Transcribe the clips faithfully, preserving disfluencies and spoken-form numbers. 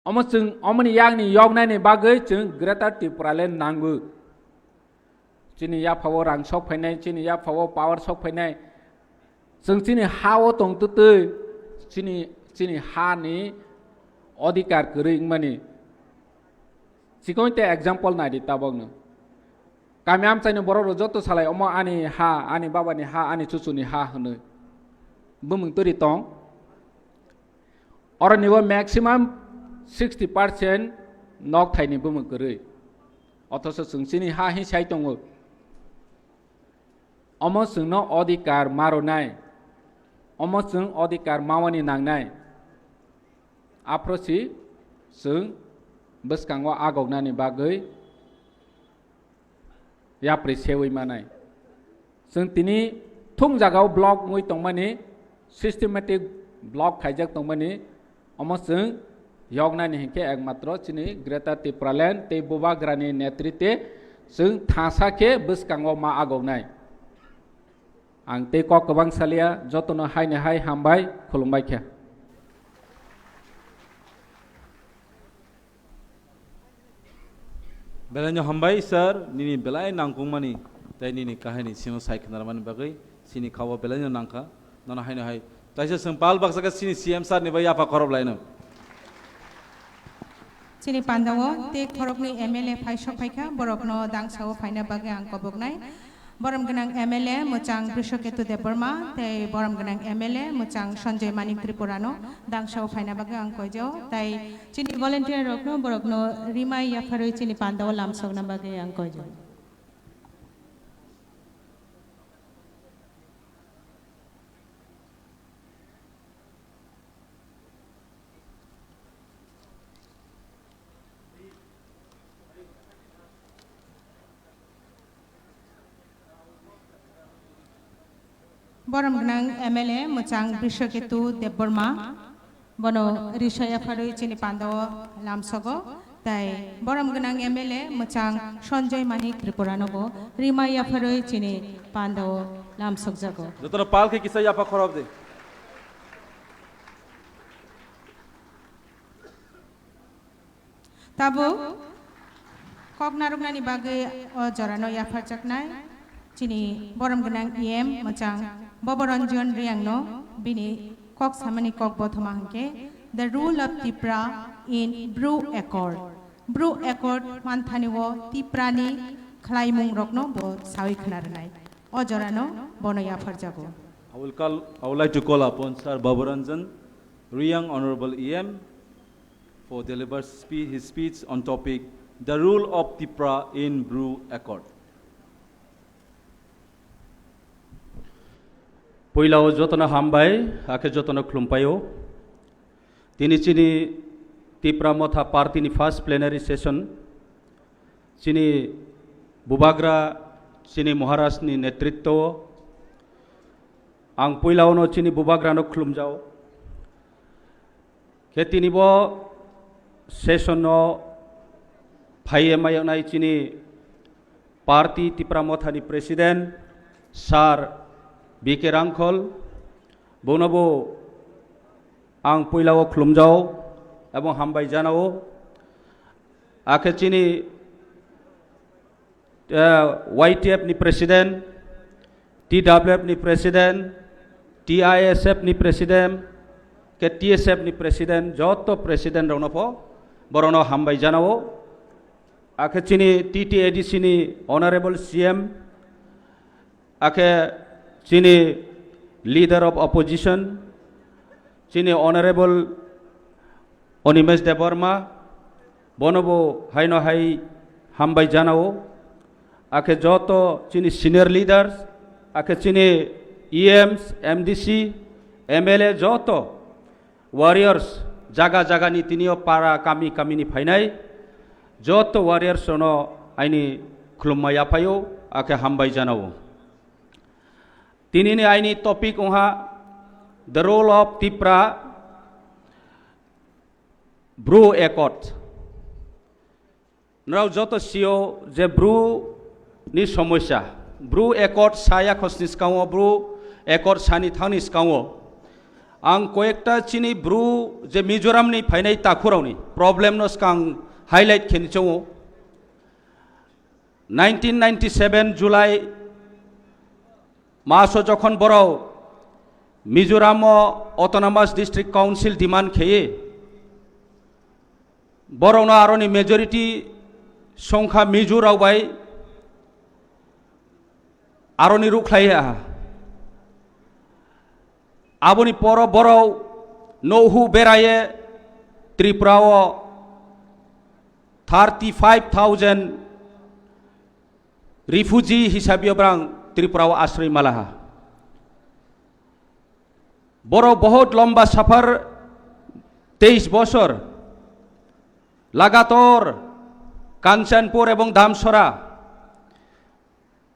Omo chwng omoni yakni yoknaini bagwi chwng Greater Tipraland nango. Chini yaphao rang sok phainai, chini yaphao power sok phainai. Chwng chini ha-o tong twtwi, chini, chini hani odhikar kwrwi wngmani. Chikon te example nai di tabokno. Kami amchaini borok rok joto salai omo ani ha, ani baba ni ha, ani chuchu ni ha hwnwi. Bumung turi tong. Oro nibo maximum sixty percent nok thai ni bumung kwrwi. Othoso chwng chini ha hi sai tongo. Omo chwngno odhikar ma rwnai. Omo chwng odhikar mawani nangnai. Aphro si chwng bwskango agoknani bagwi yapri sewi manai. Chwng tini thung jagao block wngwi tongmani, systematic block khaijak tongmani, omo chwng yoknani hinkhe ekmatro chini Greater Tipraland tei Bubagrani netritwe chwng thangsa khe bwskango ma agoknai. Ang tei kok kwbang salia, jotono haini hai hambai, khulumbai khe. Belaino hambai sir, nini belai nangkukmani tei nini kahini sino sai khnarmani bagwi chini khao belaino nangkha. Nono haino hai taisa chwng pal baksa khe chini C M sir ni bai yapha khorob laino. Chini pandao tei khoroknwi M L A phai sok phaikha, borokno dangsao phaina bagwi ang koboknai. Borom gwnang M L A mwchang Brishoketu Debbarma tei borom gwnang M L A mwchang Sanjoy Manik Tripurano dangsao phaina bagwi ang koijao, tai chini volunteer rokno, borokno rimai yapharwi chini pandao lamsokna bagwi ang koijao. Borom gwnang M L A mwchang Brishoketu Debbarma, bono risa yapharwi chini pandao lamsogo, tai borom gwnang M L A mwchang Sanjoy Manik Tripuranobo rima yapharwi chini pandao lamsokjago. Jotono pal khe kisa yapha khorop di. Tabuk kok narwknani bagwi o jorano yapharjaknai chini borom gwnang E M mwchang Boboranjan Riyangno bini kok samani kok bothoma hwnkhe The Role of Tipra in Bru Accord. Bru Accord manthani o Tiprani khlaimung rokno bo sawi khna rwnai. O jorano bono yapharjago. I will call, I would like to call upon Sir Boboranjan Riyang, Honorable E M, for deliver spe-, his speech on topic, The Role of Tipra in Bru Accord. Puilao jotono hambai, akhe jotono khulumpai o. Tini chini Tipra Motha Party ni first plenary session, chini Bubagra, chini Maharaj ni netritwo o, ang puilao no chini Bubagra no khulumjao. Khe tini bo session no phaiye mayoknai chini party Tipra Motha ni president Sir B K Rangkhol, bono bo ang puila o khulumjao ebong hambai janao. Akhe chini eh, Y T F ni president, T W F ni president, T I S F ni president, khe T S F ni president, joto president rokno pho borokno hambai janao. Akhe chini T T A D C ni honorable C M, akhe chini leader of opposition, chini honorable Animesh Debbarma, bono bo haino hai hambai janao. Akhe joto chini senior leaders, akhe chini E Ms, M D C, M L A joto warriors, jaga jaga ni tini o para kami kami ni phainai joto warriors rokno aini khulumma yaphaio, akhe hambai janao. Tini ni aini topic wngha The Role of Tipra Bru Accord. Norok joto sio je Bru ni somosya, Bru Accord saya khosni skango, Bru Accord sani thangni skango Ang koyekta chini bru je Mizoram ni phainai takhurokni problem no skang highlight kheni chongo. Nineteen ninety seven July maso jokhon borok Mizoram o Autonomous District Council demand kheye, borokno aroni majority songkha Mizo rok bai aroni rukhlai ha. Aboni poro borok nouhu beraye Tripura o thirty five thousand refugee hisabe obrang Tripura o asroi malaha. Borok bahut lomba safar, teis bosor lagator Kanchanpur ebong Damsora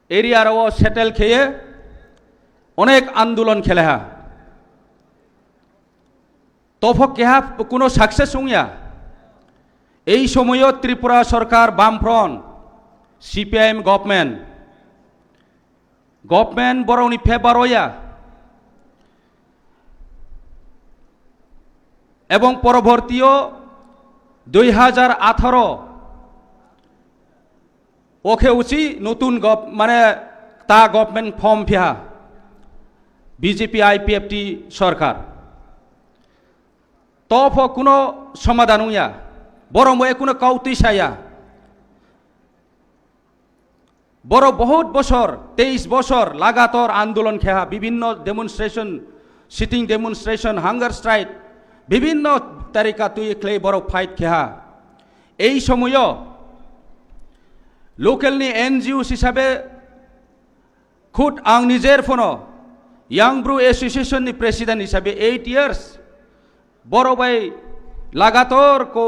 area rao settle kheye onek andolon kheleha. Tophok keha kuno success wngya. Ei somoyo Tripura sorkar Bamfront, C P I M government, government borokni favour oya. Ebong porobortio dui hajar atharo okhe uchi nutun gov-, mane ta government form phiha B J P I P F T sorkar. Topho kuno somadan wngya. Borok mo kuno kautwi saya. Borok bahut bosor, teis bosor lagator andolon kheha, bibinno demonstration, sitting demonstration, hunger strike, bibinno tarika twi khlai borok fight kheha. Ei somoyo local ni N G O hisabe khud ang nijer phono Young Bru Association ni president hisabe eight years borok bai lagator ko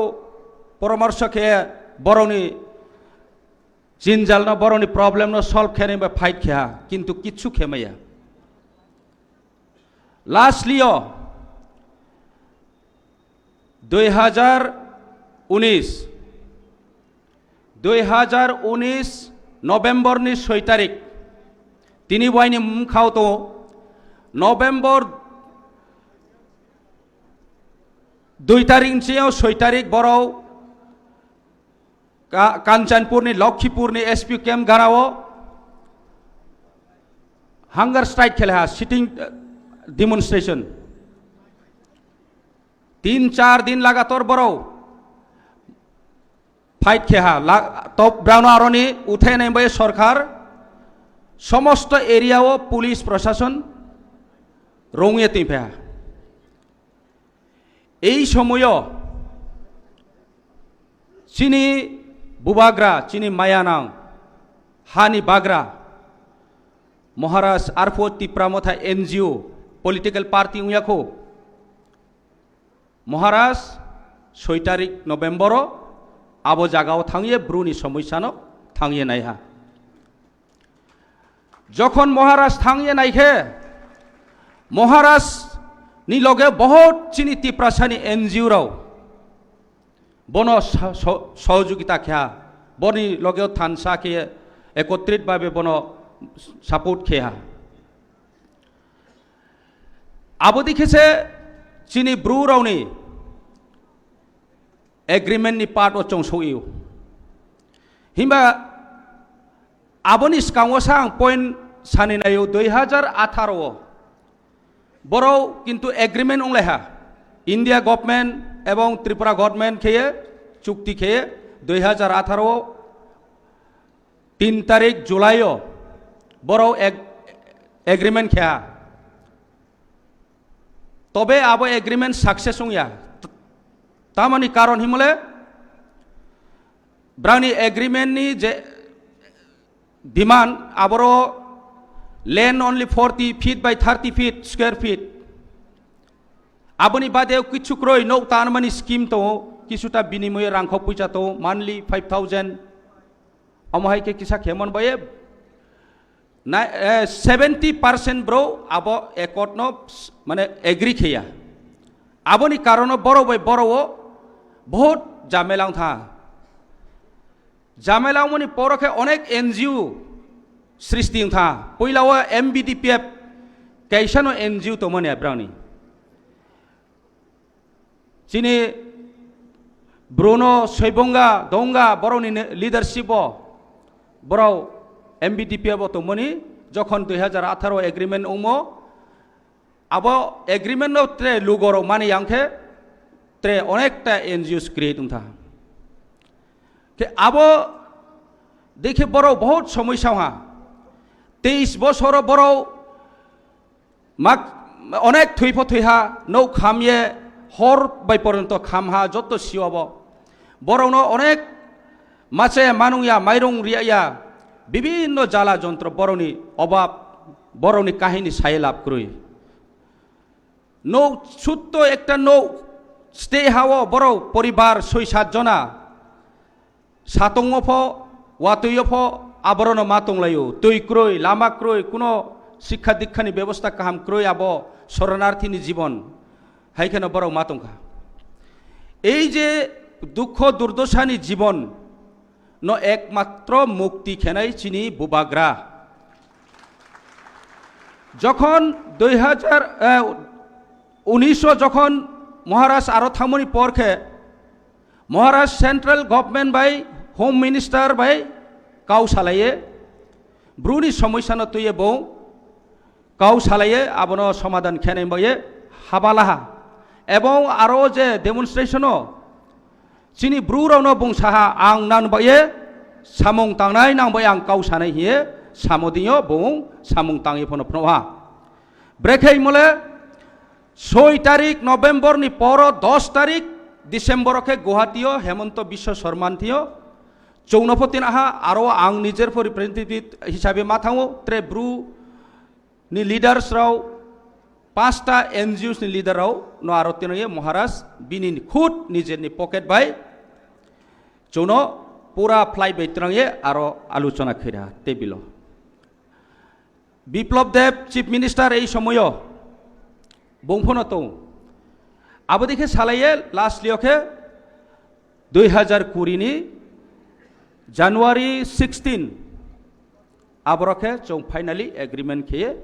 poramorsho khe borokni jinjalno, borokni problemno solve khenai bai fight kheha, kintu kichu khemaya. Lastly o dui hajar unis, dui hajar unis November ni soi tarik, tini waini mkhao to November dui tarik ni soi tarik borok Ka-, Kanchanpur ni Lokhipur ni S P camp ganao hunger strike kheleha, sitting, eh, demonstration. Tin char din lagator borok fight kheha, la-, top brano aroni uthai nai bai sorkar somosto area o police prosason rongye twi pheha. Ei somoyo chini bubagra, chini mayanang, hani bagra, Maharaj Arpho Tipra Motha N G O political party wngya kho. Maharaj soi tarik November o abo jagao thangye bruni somoisano thangye naiha. Jokhon Maharaj thangye naikhe, Maharaj ni loge bahut chini Tiprasani N G O rao bono sa-, so-, sohojogita kheha, boni loge thansa khe ekotrit bhabe bono support kheha. Abodi khe se chini bru raoni agreement ni part o chong sogio. Himba aboni skango sa ang point sani naio dui hajar atharo o. Borok kintu agreement onglaiha. India government ebong Tripura government kheye chukti kheye dui hajar atharo o tin tarik July o borok ag-, agreement kheha. Tobe abo agreement success wngya. T-, tamoni karon himole brani agreement ni je demand aboro land only forty feet by thirty feet square feet. Aboni bade kichu kroi nok tanmani scheme tongo, kisuta binimoye rangkho puisa tongo, monthly five thousand. Omo hai khe kisa khemon boye na, eh, seventy percent bro abo accord no s-, mane agree kheya. Aboni karono borok bai borok o bahut jamela wngtha. Jamela wngmani poro khe onek N G O srishti wngtha. Puila o M B D P F kaisa no N G O tongmani abrani. Chini Bruno Soibonga Donga borokni ne-, leadership o borok M B D P bo tongmani, jokhon dui hajar atharo agreement wngmo, abo agreement no tre lugorok mani yang khe tre onekta N G Os create wngkha. Khe abo dekhe borok bahut somoi saha, teis bosoro borok mak onek thwi pho thwi ha, nok kham ye hor bai poronto kham ha, jotto siwa bo. Borokno onek mache manung ya, mairung riya ya, bibinno jala jontro borokni obab, borokni kahini sai lab kwrwi. Nok sutto ekta nok stay ha o borok poribar soi sat jona. Satongo pho, watwi o pho, aborokno ma tonglaio. Twi kwrwi, lama kwrwi, kuno sikha dikhani bebosta kaham kwrwi, abo soronarthini jibon. Hai kheno borok ma tongkha. Ei je dukho durdosani jibon no ekmatro mukti khenai chini bubagra. Jokhon dui hajar, eh, unisho jokhon Maharaj aro thangmani por khe, Maharaj central government bai, Home Minister bai kau salaiye, Bruni somosya no twiye bo kau salaiye, abono somadan khenai baye habalaha. Ebong aro je demonstration o chini Bru rokno bung saha, ang nan baye samung tangnai, nang bai ang kau sanai hiye samodinyo bung samung tangye phono phnoha. Brekhe mole soi tarik November ni poro dos tarik December o khe Guwahati o Hemonto Biswa Sarma thio chongno pho tin aha, aro ang nijer pho representative hisabe ma thango, tre Bru ni leaders rao, pasta N G Os ni leader rao no aro tinoye Maharaj bini khud nijer ni pocket bai chongno pura flight bai twrangye aro aluchona khaira table o. Biplab Deb Chief Minister ei somoyo bung phono tongo. Abo dikhe salaiye last liyo khe dui hajar kuri ni January sixteen, aboro khe chwng finally agreement kheye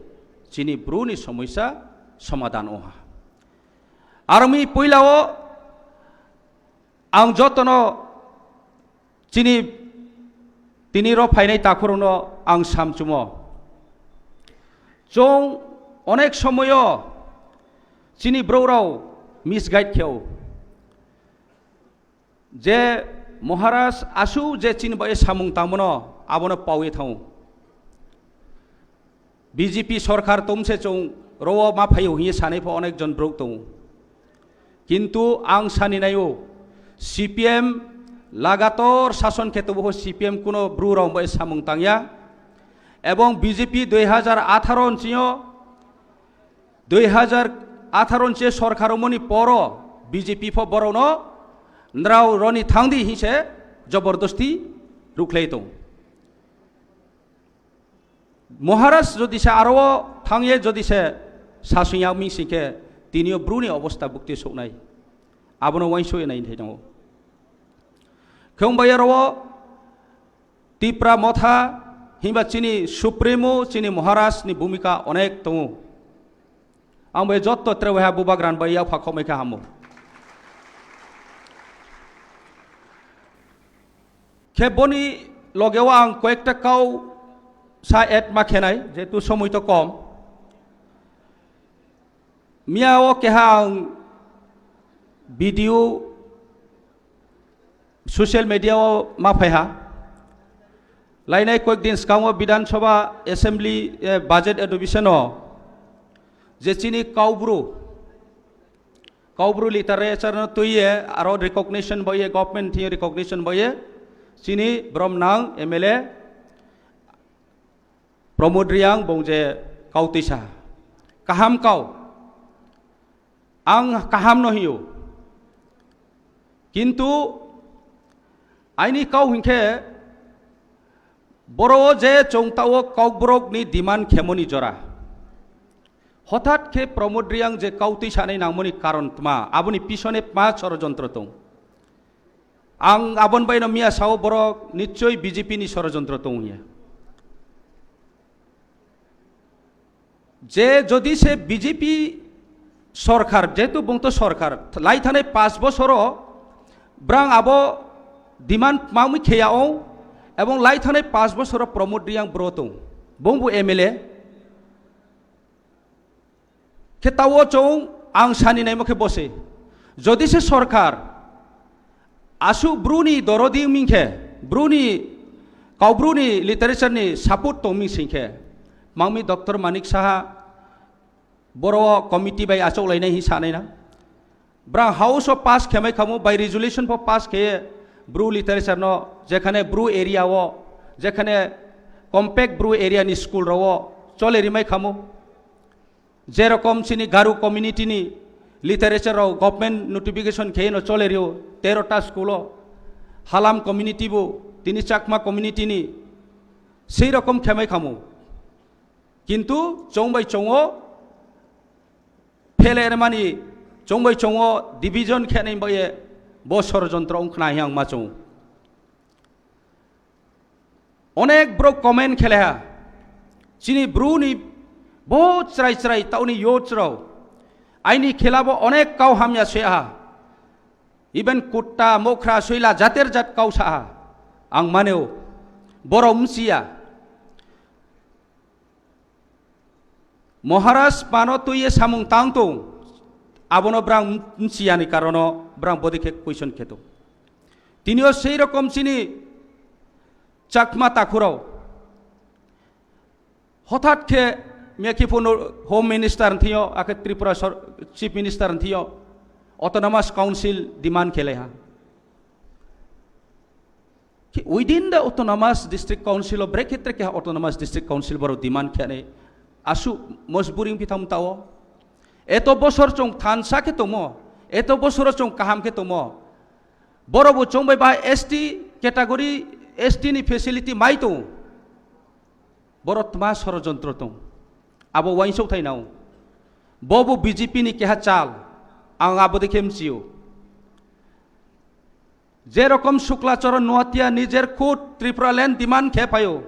chini Bru ni somosya somadan oha. Aroni puila o ang jotono chini tini ro phainai takhurokno ang samchumo. Chwng onek somoyo chini broukrok misguide kheo. Je Maharaj asu je chini bai samung tangmano abono pawi thango. B J P sorkar tomse chwng rowo ma phaio hiye sanai pho onek jon brouh tongo. Kintu ang sani naio, C P M lagator sason khe tobo C P M kuno bru rok bai samung tangya. Ebong B J P dui hajar atharo nchio, dui hajar atharo nche sorkar moni poro B J P pho borokno nrao roni thangdi hinse jobordosti rukhlai tong. Maharaj jodi se aro o thangye jodi se sasung ya ming singkhe tinio bruni obosta bukti soknai. Abono wainso nai thai tongo. Khong bai aro o Tipra Motha himba chini Supremo, chini Maharaj ni bhumika onek tongo. Ang bai jotto tre waiha bubagra bai yapha khomai kha hamo. Khe boni logeo ang koyekta kau sa add ma khenai, jehetu somoi to kom. Miya o keha ang video social media o ma phaiha. Lainai koyek din swkango Bidhan Sabha Assembly, eh, budget adoption o je chini Kaubru, Kaubru literature no tuiye aro recognition boye, government thing recognition boye, chini brom nang M L A Pramod Reang bong je kau tuisa. Kaham kau. Ang kaham no hiyo. Kintu aini kau hinkhe boro o je chongtao Kokborok ni demand khemoni jora. Hothat khe Pramod Reang je kau tuisanai nangmoni karon tma, aboni pisone tma sorojontro tong. Ang abon baino miya sao borok nichoi B J P ni sorojontro tong hiya. Je jodi se B J P Sorkar, jehetu bung to sorkar, lai thanai paanch bosoro brang abo demand mangmi kheya ong, ebong lai thanai paanch bosoro Pramod Reang bro tong, bung bo M L A. Khe tao chong ang sani naimo khe bose. Jodi se sorkar asu bruni dorodi ming khe, bruni, kau bruni literature ni support tong ming sing khe, mangmi Doctor Manik Saha boro committee bai achok lainai hi sanai na. Brang house o pass khemai khamu, by resolution pho pass khe bru literature no, jekhane bru area o, jekhane compact bru area ni school rao chole rimai khamu. Jerokom chini Garu community ni literature rao government notification khe no chole rio, tero ta school o, Halam community bo, tini Chakma community ni, sei rokom khemai khamu. Kintu chong bai chongo phele rwmani, chong bai chongo division khenai bai bo sorojontro wng khna hi ang ma chong. Onek borok comment khele ha. Chini bru ni bo chrai chrai tauni yo chrao. Aini khela bo onek kau hamya se ha. Even kutta, mokhra, soila, jater jat kau sa ha. Ang maneo. Boro msiya. Maharaj pano twiye samung tang tong, abono brang msiyani karono brang bodi khe question kheto. Tinio sei rokom chini Chakma takhurao. Hothat khe mekhi phunu Home Minister thio, akhe Tripura sor-, Chief Minister thio, Autonomous Council demand khelai ha. Ki within the Autonomous District Council o brekhe trekhe Autonomous District Council borok demand khe ani asu mojburi wngpi thang tao. Eto bosor chong thansa khe tomo, eto bosoro chong kaham khe tomo. Borok bo chong bai ba S T category, S T ni facility mai tong. Borok tma sorojontro tong. Abo uaingsok thai nao. Bo bo B J P ni keha chal. Ang abo de khe msio. Jerokom Shukla Charan Noatia nijer khud Tripura land demand khe phaio.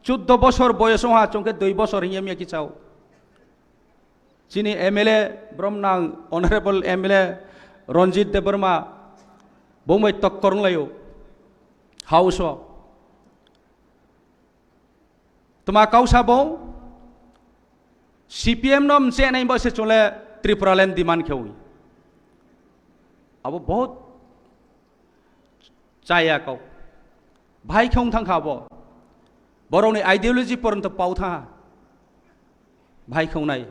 Chuddo bosor boyos wngha, chongkhe dui bosor hinya miya kichao. Chini M L A brom nang Honorable M L A Ranjit Debbarma bongbai tokkor wnglaio House o. Tma kausa bo C P M no mchenai bo se chole Tripura land demand khewi. Abo bahut chaya kau. Bhai khong thang kha bo. Borok ni ideology poronto pau tha. Bhai khong nai.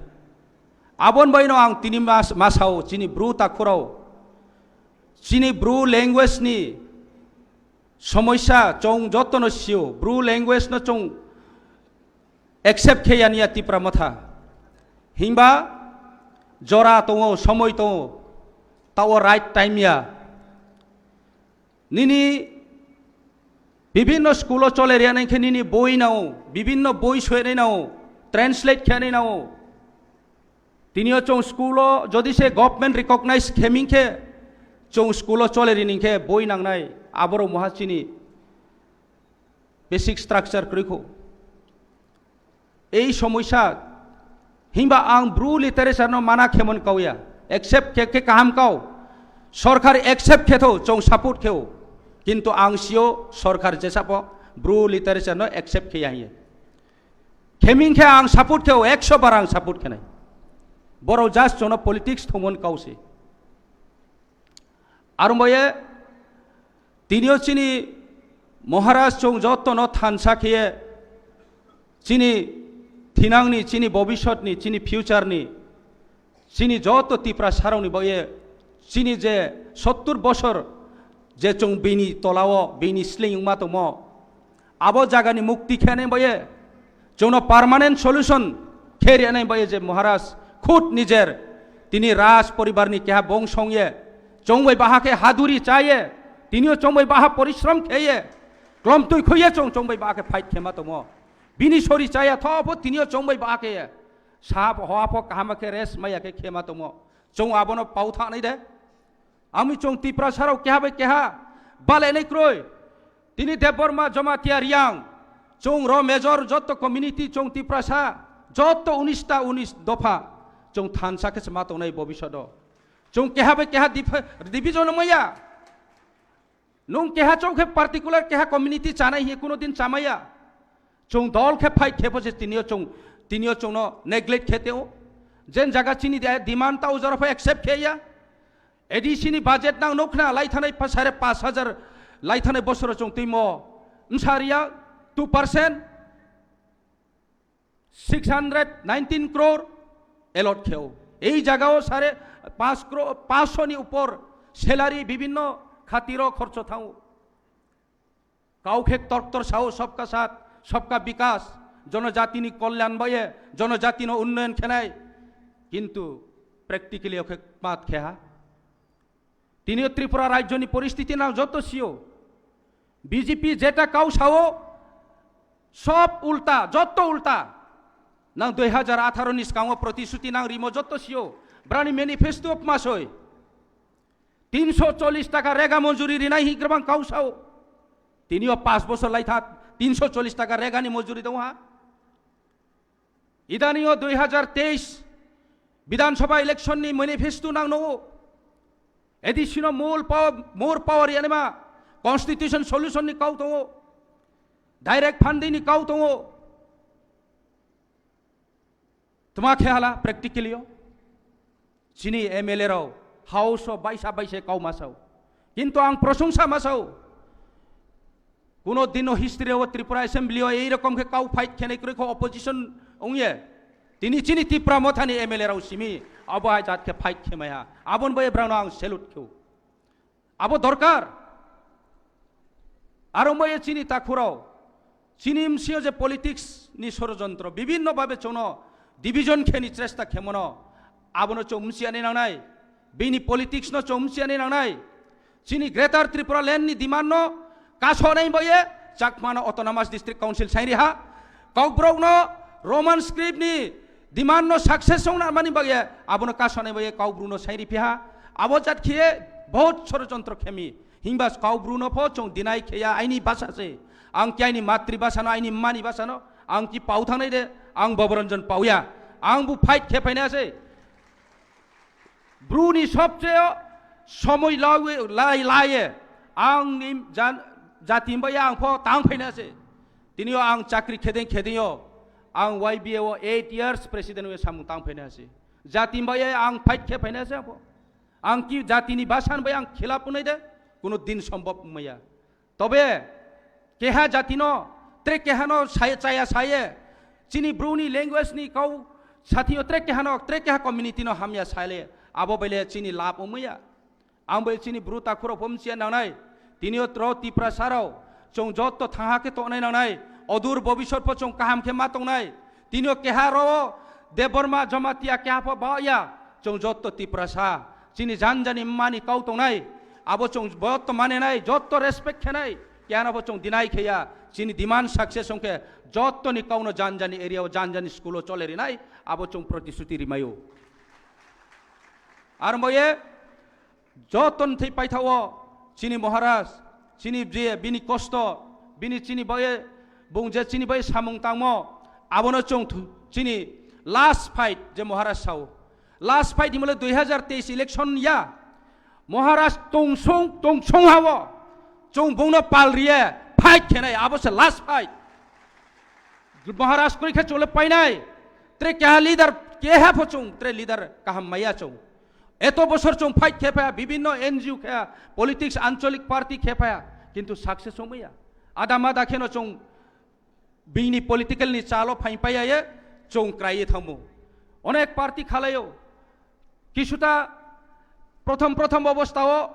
Abon bai no ang tini mas-, masao chini bru takhurao. Chini bru language ni somosya chong joto no sio. Bru language no chong accept khe ya niya Tipra Motha. Himba jora tongo, somoi tongo, tao right time ya. Nini bibinno school o chole riya nai khe nini boi nao, bibinno boi soe nai nao, translate khe nai nao. Tinio chong school o jodi se government recognize khe ming khe, chong school o chole ri ning khe boi nangnai, aboro moha chini basic structure kwrwi kho. Ei somosya himba ang bru literature no mana khemon kauya, accept khe khe kaham kau, sorkar accept khe tho chong support khe o, kintu ang sio sorkar jesapo bru literature no accept khe ya hiye. Kheming khe ang support khe o, ekso bar ang support khe nai. Borok just chono politics thumon kau se. Arumbaye, tinio chini Maharaj chong joto no thansa khiye, chini thinangni, chini bobisotni, chini future ni, chini joto Tipra sarokni baye, chini je sottur bosor je chong bini tolao, bini sling wngma tongmo, abo jagani mukti khenai baye, chwngno permanent solution khe rwnai baye je Maharaj khud nijer tini Raj poribar ni keha bongso wngye, chwng bai baha khe haduri chaye, tinio chwng bai baha porishrom kheye, klomtwi khuye chwng, chwng bai baha khe fight khema tongo. Bini sori chaya thopho tinio chwng bai baha khe sahap hoapho kaham khe rest maya khe khema tongo. Chwng abono pau thanai de. Ami chwng Tiprasarok keha bai keha balenai kroi. Tini Debbarma, Jamatia, Riang, chwng ro major joto community chwng Tiprasa, joto unis ta unis dopha, Chwng thansa khe se ma tongnai bobishodo. Chwng keha bai keha dif-, division wngmaya. Nwng keha chwng khe particular keha community chanai hiye kuno din chamaya. Chwng dol khe fight khe pho se tinio chwng, tinio chwngno neglect khe teo. Jen jaga chini de-, demand ta ujaro pho accept khe ya. A D C ni budget nang nukna lai thanai pa sare pash hajar lai thanai bosoro chwng twi mo. Msariya two percent. Six hundred nineteen crore allot kheo. Ei jagao sare panch crore, panchsho ni upor salary bibhinno khatiro khorcho thango. Kau khe torktor sao, sabka saath, sabka bikas, jonojatini kolyan baye, jonojatino unnoyon khenai. Kintu practically okhe mat kheha. Tinio Tripura rajyoni poristiti nang joto sio. B J P jeta kau sao, sob ulta, joto ulta. Nang dui hajar atharo ni skango protishuti nang rimo joto sio. Brani manifesto pmasoi. Tinsho chollish taka rega monjuri rinai hi grabang kau sao. Tinio pas bosor lai tha, tinsho chollish taka rega ni monjuri dong ha. Idani o dui hajar teis Bidhan Sabha election ni manifesto nang no. A D C no more power, more power yanima constitution solution ni kau tongo. Direct funding ni kau tongo. Tma khe hala practically o. Chini M L A rao house o baisa baisa kau masao. Kintu ang prosongsa masao. Kuno dino history o Tripura Assembly o ei rokom khe kau fight khenai kwrwi kho opposition ongye. Tini chini Tipra Mothani M L A rao simi abo hai jat khe fight khemaiha. Abon bai brano ang salute kheo. Abo dorkar. Aro moye chini takhurao, chini msio je politics ni sorojontro, bibhinno babe chono division kheni chesta khemono, abono chong msiani nangnai, bini politics no chong msiani nangnai. Chini Greater Tripura Land ni demand no kasonai boye, Chakmano Autonomous District Council sairi ha, Kokborok no Roman script ni demand no success ongna mani bagwi abono kasonai bagwi Kokborok no sairi phiha. Abo jat khiye bahut sorojontro khemi. Himba Kokborok no pho chong deny khiya aini basa se. Ang ki aini matri basa no, aini mani basa no, ang ki pau thangnai de, ang Boboranjan pauya. Ang bu fight khe phaina se. Bruni sobcheo somoi lawi-, lai-, laye ang ni jan-, jati baya ang pho tang phaina se. Tinio ang chakri khedeng khedengyo ang Y B A o eight years president we samung tang phaina se. Jati baya ang fight khe phaina se ang pho. Ang ki jati ni basan bai ang khilap unai de kuno din sombhob maya. Tobe keha jatino tre kehano sai-, chaya saye, chini Bruni language ni kau satio tre kehano, tre keha community no hamya saile, abo bele chini lab omuya. Ang bai chini Bru takhuro pomchia nangnai, tinio tro Tipra sarao, chong jotto thaha khe tongnai nangnai, odur bobisor po chong kaham khe ma tongnai, tinio keha ro Debbarma Jamatia keha pho ba ya, chong jotto Tiprasa, chini janjani mani kau tongnai, abo chong jotto manenai, jotto respect khenai, kehana bo chong deny kheya, chini demand success ongkhe, jotto ni kauno janjani area o, janjani school o chole rinai, abo chong protishuti rimayo. Ar moye, Joton thwi paithao chini Maharaj, chini je bini kosto, bini chini baye, bung je chini baye samung tangmo, abono chwng thu-, chini last fight je Maharaj sao. Last fight himle dui hajar teis election ya. Maharaj tongsong, tongsong hao. Chwng bungno pal riye fight khenai, abo se last fight. Maharaj kori khe chole painai. Tre keha leader, keha pho chwng, tre leader kaham maya chwng. Eto bosor chwng fight khe phaya, bibinno N G O khe, politics, ancholik party khe phaya, kintu success ongmaya. Ada mada kheno chwng bini political ni chalo phain paya ye chwng krai ye thangmo. Onek party khalaio. Kisuta prothom prothom obostha o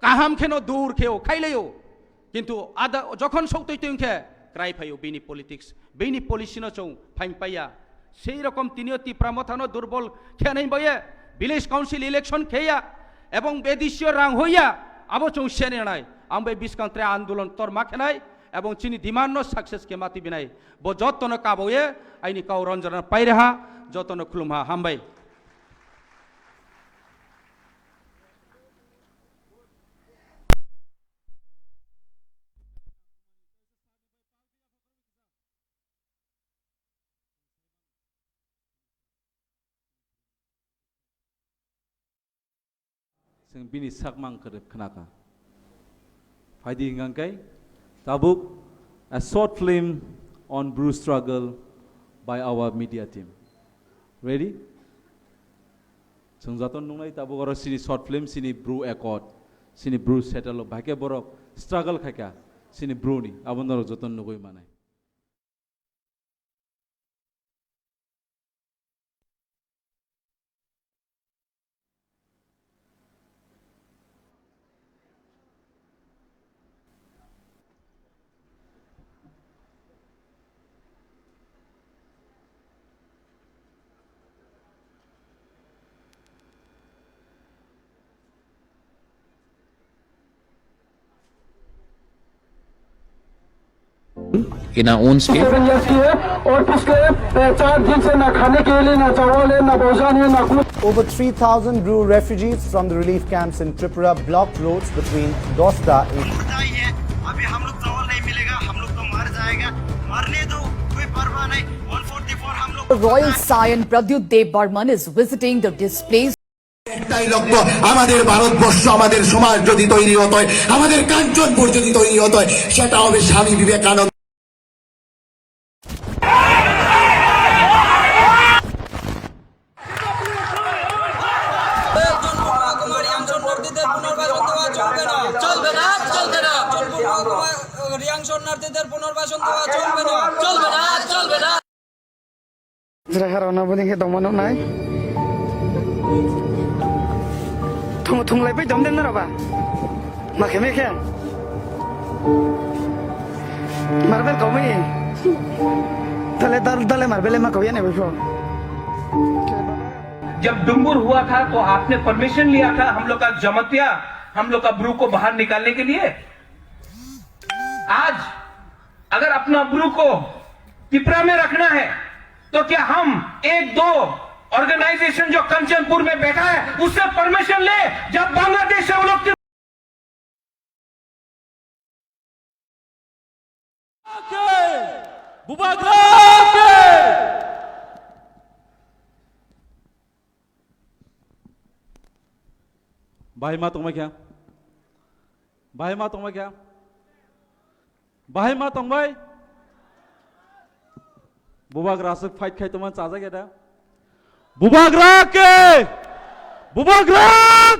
kaham kheno dur kheo, khailaio. Kintu ada jokhon soktoi twi khe krai phaio bini politics, bini policy no chwng phain paya. Sei rokom tinio Tipra Motha no durbol khenai baye village council election kheya ebong bedisio rang hoya abo chwng sene nai. Ang bai biskang tre andolon tor ma khenai ebong chini demand no success khe ma tibinai. Bo jotono kabaoye aini kau ronjorna pairaha, jotono khulumha, hambai. Chwng bini sakmang kwrwi khnakha. Phaidi hwnkhe tabuk a short film on Bru struggle by our media team. Ready? Chwng joto nungnai tabuk oro chini short film, chini Bru accord, chini Bru settle o bahai khe borok struggle khaikha chini Bru ni, abo norok joto nugui manai. In our own state. Seven years की है और पिछले, अ, चार दिन से ना खाने के लिए, ना चावल है, ना भोजन है, ना कुछ। Over three thousand Bru refugees from the relief camps in Tripura blocked roads between Dosta and मुद्दा ही है, अभी हम लोग चावल नहीं मिलेगा, हम लोग तो मर जाएगा, मरने दो, कोई परवाह नहीं। वन फ़ोर्टी फ़ोर हम लोग Royal Saion Pradyut Dev Barman is visiting the displaced একটাই লক্ষ্য, আমাদের ভারতবর্ষ, আমাদের সমাজ যদি তৈরি হতে হয়, আমাদের কাঞ্চনপুর যদি তৈরি হতে হয়, সেটা হবে স্বামী বিবেকানন্দ। চলবে না, চলবে না। রিয়াং শরণার্থীদের পুনর্বাসন দেওয়া চলবে না। চলবে না, চলবে না। Jera haro na boni khe dongma nuk nai. Thung, thung lai pai dom den na roba. Ma khe me khe. Marbel kau mai. Dale, dal-, dale marbel ma kau ya ne bai pho. जब डुम्बुर हुआ था तो आपने परमिशन लिया था हम लोग का जमतिया, हम लोग का ब्रू को बाहर निकालने के लिए? आज अगर अपना ब्रू को तिपरा में रखना है तो क्या हम एक दो ऑर्गेनाइजेशन जो कंचनपुर में बैठा है उससे परमिशन ले? जब बांग्लादेश से वो लोग Bubagra ke! Bahai ma tongbai kha? Bahai ma tongbai kha? Bahai ma tongbai? Bubagra aswk fight khai tongmani chajak ya da? Bubagra ke! Bubagra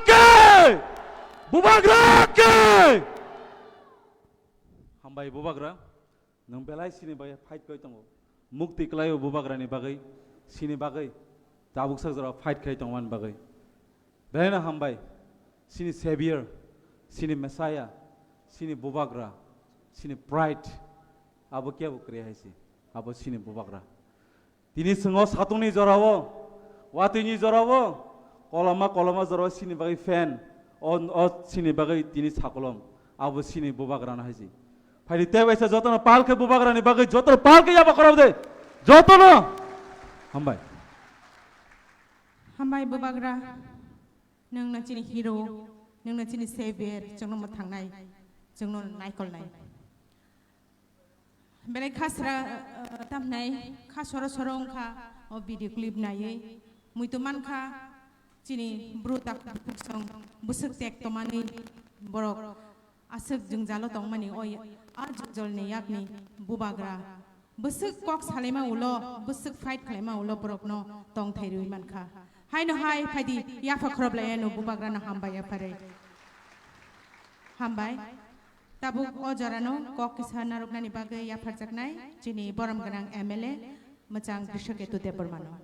ke! Bubagra ke! Hambai Bubagra, nwng belai sini bai fight khai tongo. Mukti kwlaio Bubagrani bagwi, sini bagwi tabuk sak jora fight khai tongmani bagwi. Belaino hambai, sini Savior, sini Messiah, sini Bubagra, sini Pride, abo kebo kwrwi hai se, abo sini Bubagra. Tini chwng o satungni jorao, watwini jorao, koloma koloma jorao sini bagwi fan, o, o sini bagwi tini sakolom, abo sini Bubagrano hai se. Phaidi tei waisa jotono pal khe Bubagrani bagwi jotono pal khe yaba khorok de, jotono. Hambai. Hambai Bubagra. Nwng no chini hero, nwng no chini savior, chwngno mwthangnai, chwngno naikolnai. Belai kha sra, uh, tamhnai, kha soro soro wngkha o video clip naiwi. Muitu mankha chini bru tak song bwswk tek tomani borok. Aswk jwngjalo tongmani o a jwngjal ni yakni Bubagra. Bwswk kok salaima ulo, bwswk fight khalaima ulo borokno tongthai rwi mankha. Haino hai phaidi yapha khoroplaiano Bubagrano hambai yapharwi. Hambai. Tabuk o jorano kok kisa narwknani bagwi yapharjaknai chini borom gwnang M L A mwchang Krishaketu Debbarmano.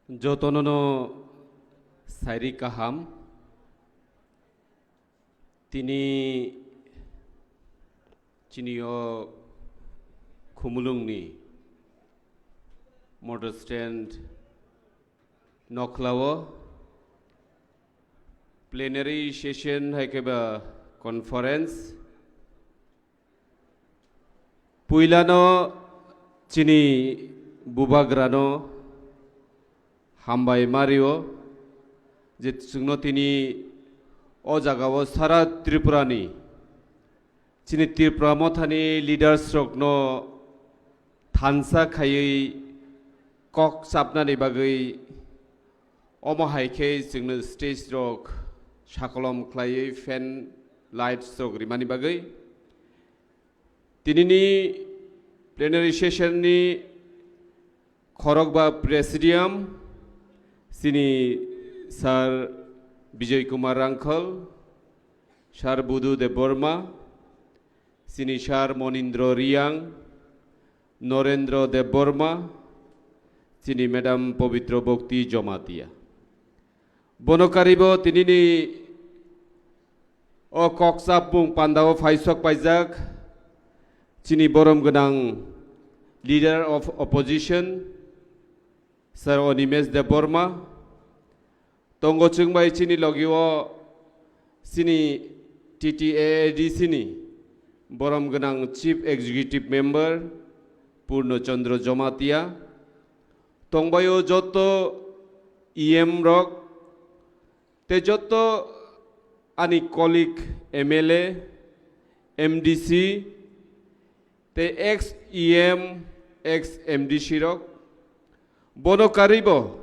Jotono no sairi kaham. Tini chini o Khumulwng ni motor stand nokhlao plenary session hai khe ba conference. Puilano chini Bubagrano Hambai mario je chwngno tini o jagao sara Tripurani chini Tipra Mothani leaders rokno thansa khaiwi kok chapnani bagwi omo hai khe chwngno stage rok sakolom khlaiwi fan lights rok rimani bagwi tinini plenary session ni khorokba presidium chini Sir Bijoy Kumar Rangkhal, Sir Budu Debbarma, chini Sir Monindra Reang, Norendra Debbarma, chini Madam Pabitra Bhakti Jamatia. Bono karibo tinini o kokchapmung pandao phaisok paijak chini borom gwnang Leader of Opposition Sir Animesh Debbarma, tongo chwngbai chini logio chini T T A A D C ni borom gwnang Chief Executive Member Purno Chandra Jamatia, tongbaio joto E M rok, tei joto ani colleague M L A, M D C, tei ex E M, ex M D C rok, bono karibo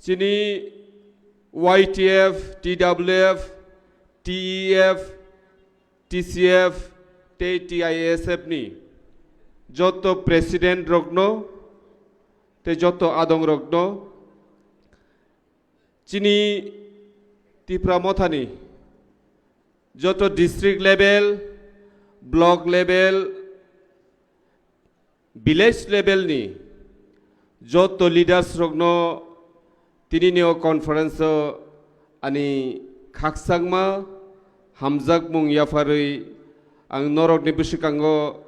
chini Y T F, T W F, T E F, T C F tei T I S F ni joto president rokno tei joto adong rokno chini Tipra Mothani joto district level, block level, village level ni joto leaders rokno tinini o conference o ani khakchangma hamjakmung yapharwi ang norokni bwswkango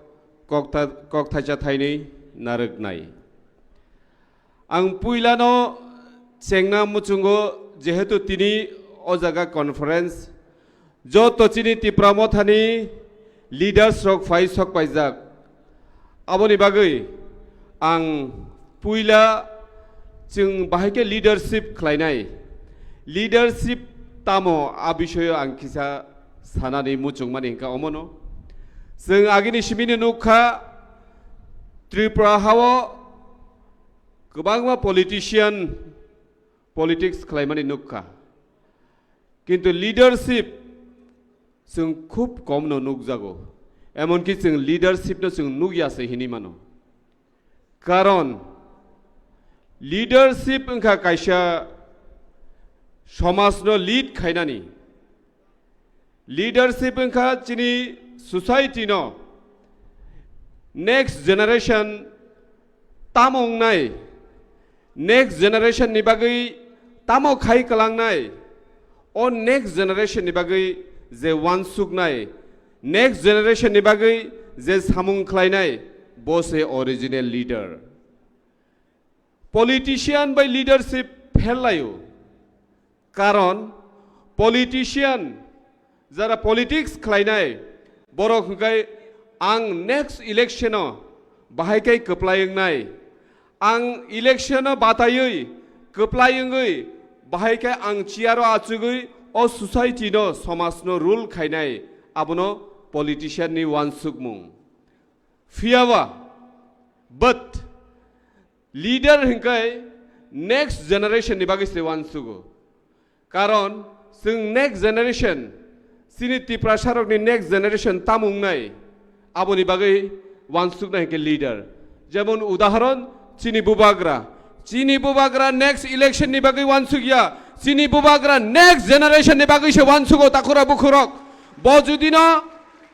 koktha-, kokthaisa thainwi narwknai. Ang puilano chengna muchungo, jehetu tini o jaga conference, joto chini Tipra Mothani leaders rok phai sok paijak. Aboni bagwi ang puila chwng bahai khe leadership khlainai. Leadership tamo, a bisoyo ang kisa sanani muchungmani hwnkha omono. Chwng agini simino nukha, Tripura hao kwbangma politician politics khlaimani nukha. Kintu leadership chwng khub komno nukjago. Emonki chwng leadership no chwng nukya se hinwi mano. Karon leadership wngkha kaisa somajno lead khainani. Leadership wngkha chini society no next generation tamo wngnai, next generation ni bagwi tamo khai kwlangnai, o next generation ni bagwi je wansuknai, next generation ni bagwi je samung khlainai, bo se original leader. Politician bai leadership pherlaio. Karon politician, jara politics khlainai, borok hwnkhe ang next election o bahai khe kwplai wngnai. Ang election o bataiwi, kwplai wngwi, bahai khe ang chair o achugwi o society no, somaj no rule khainai, abono politician ni wansukmung. Phiyaba, but leader hwnkhe next generation ni bagwi se wansugo. Karon chwng next generation, chini Tiprasa rokni next generation tamo wngnai, aboni bagwi wansuknai hwnkhe leader. Jemon udahoron chini bubagra, chini bubagra next election ni bagwi wansukya, chini bubagra next generation ni bagwi se wansugo takhura bukhurok. Bo judino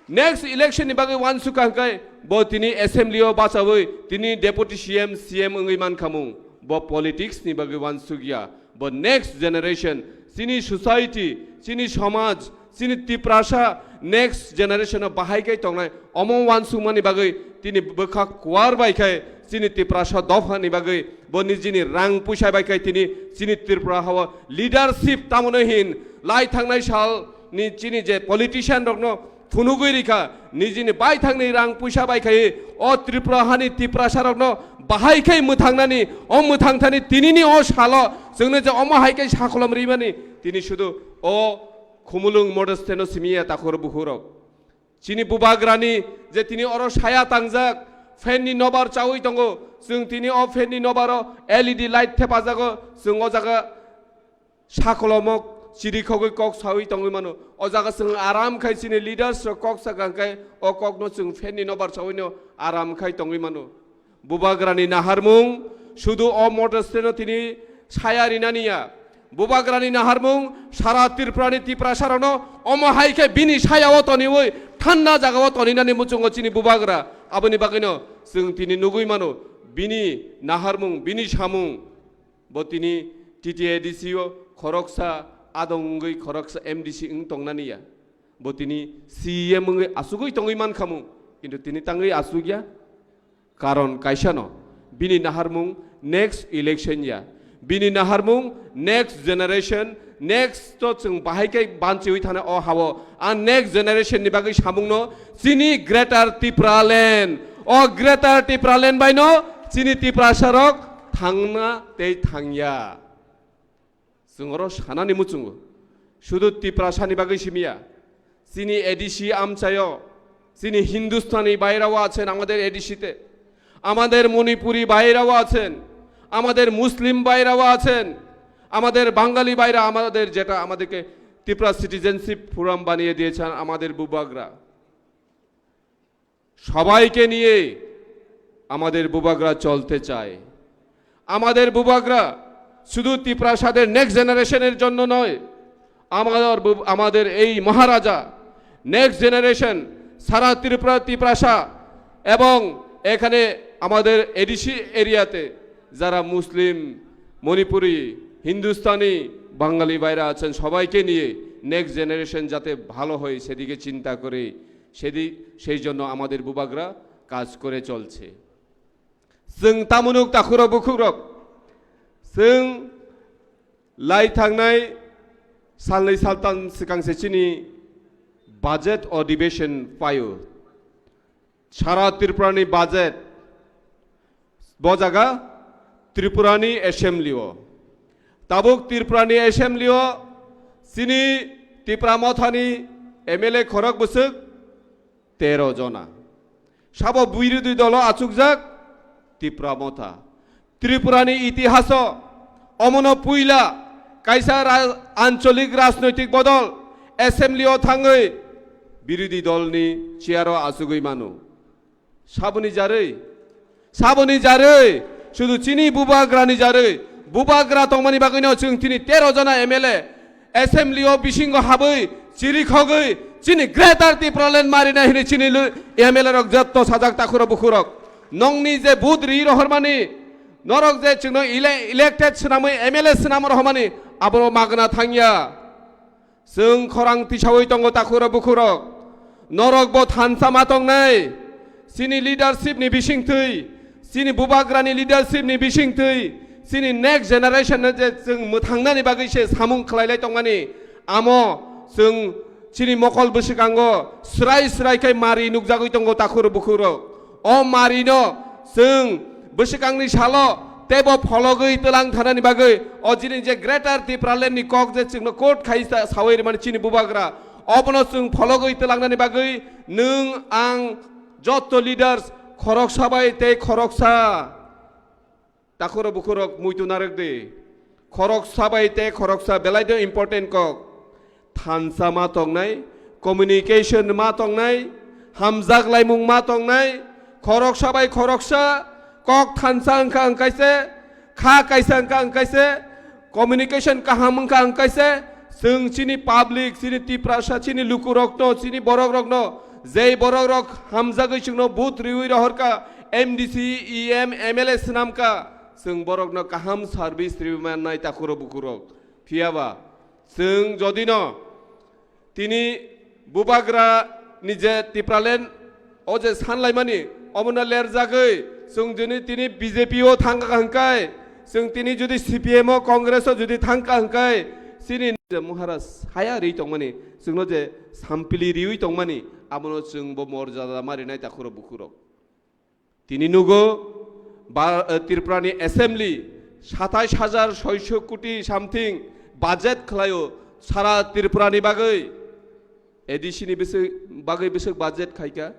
next election ni bagwi wansukha hwnkhe bo tini assembly o bachawi tini deputy C M, C M wngwi mankhamung. Bo politics ni bagwi wansukya. Bo next generation, chini society, chini somaj, chini Tiprasa next generation o bahai khe tongnai. Omo wansukmani bagwi tini bwkha kuar bai khe chini Tiprasa dopha ni bagwi bo nijini rang puisa bai khe tini chini Tripura hao leadership tamoni hin lai thangnai sal ni chini je politician rokno phunugwi rikha, nijini baithangni rang puisa bai khai o Tripura hani Tiprasarokno bahai khai mwthangnani, o mwthangthani tinini o salo chwngno je omo hai khe sakholom rimani, tini sudu o Khumulwng Modesteno simiya takhur bukhurok. Chini bubagrani je tini oro saya tangjak, fan ni nobar chawi tongo, chwng tini o fan ni nobaro L E D light thepajago, chwng o jaga sakolomok chirikhogwi kok sawi tongwi mano. O jaga chwng aram khai chini leaders rok kok sakha hwnkhe o kokno chwng fan ni nobar chawino aram khai tongwi mano. Bubagrani naharmung sudu o Modesteno tini saya rinani ya. Bubagrani naharmung sara Tripurani Tiprasarokno omo hai khe bini sayao toniwi thanda jagao toninani muchungo chini bubagra. Aboni bagwino chwng tini nugwi mano bini naharmung, bini samung. Bo tini T T A D C o khoroksa adong wngwi khoroksa M D C wng tongnani ya. Bo tini C E M wngwi asugwi tongwi mankhamung, kintu tini tangwi asugya. Karon kaisano, bini naharmung next election ya, bini naharmung next generation, next to chwng bahai khe banchiwi thana o hao. A next generation ni bagwi samungno chini Greater Tipraland, o Greater Tipraland baino chini Tiprasarok thangna tei thangya. Chwng oro sanani muchungo, sudu Tiprasani bagwi simiya, chini A D C amchaio, chini Hindustani bhaiরাও আছেন আমাদের A D C তে, আমাদের মণিপুরি ভাইরাও আছেন, আমাদের মুসলিম ভাইরাও আছেন, আমাদের বাঙালি ভাইরা, আমাদের যেটা আমাদেরকে ত্রিপুরা সিটিজেনশিপ ফোরাম বানিয়ে দিয়েছেন আমাদের বুবাগরা। সবাইকে নিয়ে আমাদের বুবাগরা চলতে চায়। আমাদের বুবাগরা শুধু তিপ্রাসাদের নেক্সট জেনারেশনের জন্য নয়, আমাদের বুব-, আমাদের এই মহারাজা নেক্সট জেনারেশন সারা ত্রিপুরা, তিপ্রাসা এবং এখানে আমাদের এডিসি এরিয়াতে যারা মুসলিম, মণিপুরি, হিন্দুস্তানি, বাঙালি ভাইরা আছেন, সবাইকে নিয়ে নেক্সট জেনারেশন যাতে ভালো হয় সেদিকে চিন্তা করে সেদি-, সেই জন্য আমাদের বুবাগরা কাজ করে চলছে। Chwng tamunuk takhurok bukhukrok, chwng lai thangnai salnwi saltan swkang se chini budget o division paio. Sara Tripurani budget bo jaga Tripurani assembly o. Tabuk Tripurani assembly o chini Tipra Mothani M L A khorok bwswk tero jona. Sabo birodhi dolo achukjak Tipra Motha. Tripurani itihaso omono puila kaisa ra-, ancholik rajnoitik bodol assembly o thangwi birodhi dolni chair o achugwi mano. Saboni jarwi, saboni jarwi, sudu chini bubagrani jarwi, bubagra tongmani bagwino chwng tini tero jona M L A assembly o bisingo habwi chirikhogwi chini Greater Tipraland marina hini chini lu-, M L A rok jotto sajak takhurok bukhurok. Nongni je vote ri rohormani, norok je chwngno ele-, elected swnamwi M L A swnam rohormani, abo magna thangya. Chwng khorang tisawi tongo takhurok bukhurok. Norok bo thansa ma tongnai. Chini leadership ni bisingtwi, chini bubagrani leadership ni bisingtwi, chini next generation no je chwng mwthangnani bagwi se samung khlailai tongmani. Amo chwng chini mokol bwswkango srai srai khai mari nukjagwi tongo takhurok bukhurok. O marino chwng bwswkangni salo teibo phologwi twlang thanani bagwi o jini je Greater Tipraland ni kok je chwngno court khai sa-, sawi rwmani chini bubagra, obono chwng phologwi tlangnani bagwi nwng ang jotto leaders khoroksa bai tei khoroksa takhurok bukhurok muitu narwk di. Khoroksa bai tei khoroksa belai de important kok. Thansa ma tongnai, communication ma tongnai, hamjak laimung ma tongnai, khoroksa bai khoroksa kok thansa wngkha wngkaise, kha kaisa wngkha wngkaise, communication kaham wngkha wngkaise, chwng chini public, chini Tiprasa, chini lukurokno, chini borokrokno, jei borokrok hamjagwi chwngno vote riwi rohorkha, M D C, E M, M L A swnamkha, chwng borokno kaham service riwi mannai takhurok bukhurok. Phiyaba chwng jodino tini bubagra ni je Tipraland o je sanlaimani omono lerjagwi chwng juni tini B J P o thangkha hwnkhe, chwng tini judi C P M o Congress o judi thangkha hwnkhe, Chini je Maharaj haya ri tongmani, chwngno je sampili riwi tongmani, abono chwngbo morjada ma rinai takhurok bukhurok. Tini nugo, ba-, eh, Tripurani Assembly satais hajar soiso koti something budget khlaio sara Tripurani bagwi. A D C ni bwswk, bagwi bwswk budget khaika?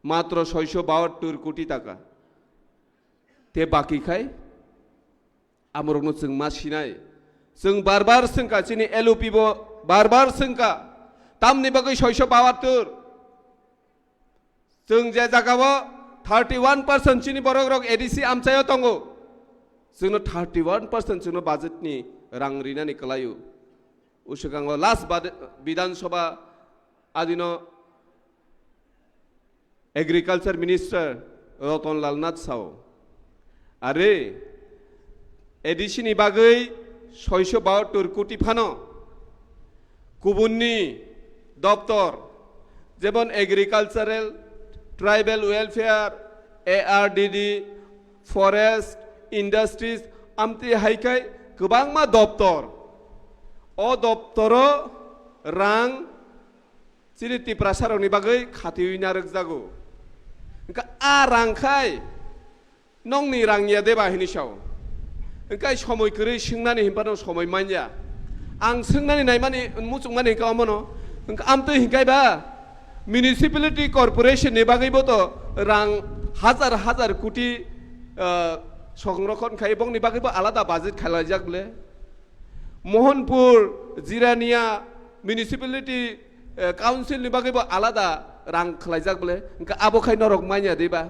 Matro soiso bahattor koti taka. Te baki khai? Amorokno chwng ma sinai. Chwng bar bar swngkha, chini L O P bo bar bar swngkha. Tamni bagwi soiso bahattor? Chwng je jagao thirty one percent chini borok rok A D C amchaio tongo. Chwngno thirty one percent chwngno budget ni rang rinani kwlaio. Uswkango last bad-, Bidhan Sabha adino Agriculture Minister Ratan Lal Nath sao, are, A D C ni bagwi soiso bahattor koti phano kubunni doptor, jemon Agricultural, Tribal Welfare, A R D D, Forest, Industries, amtwi hai khai kwbangma doptor. O doptoro rang chini Tiprasarokni bagwi khatiwi narwkjago. Hwnkha a rang khai nongni rang ya deba hini sao. Hwnkha somoi kwrwi swngnani hinphano somoi manya. Ang swngnani naimani muchungmani hwnkha omono. Hwnkha amtwi hinkhai ba municipality corporation ni bagwibo to rang hajar hajar koti, ah, songrokhon khai bongni bagwibo alada budget khailaijak ble. Mohanpur, Jirania Municipality, eh, Council ni bagwi bo alada rang khwlaijak bole. Hwnkhe abo khai norok manya diba?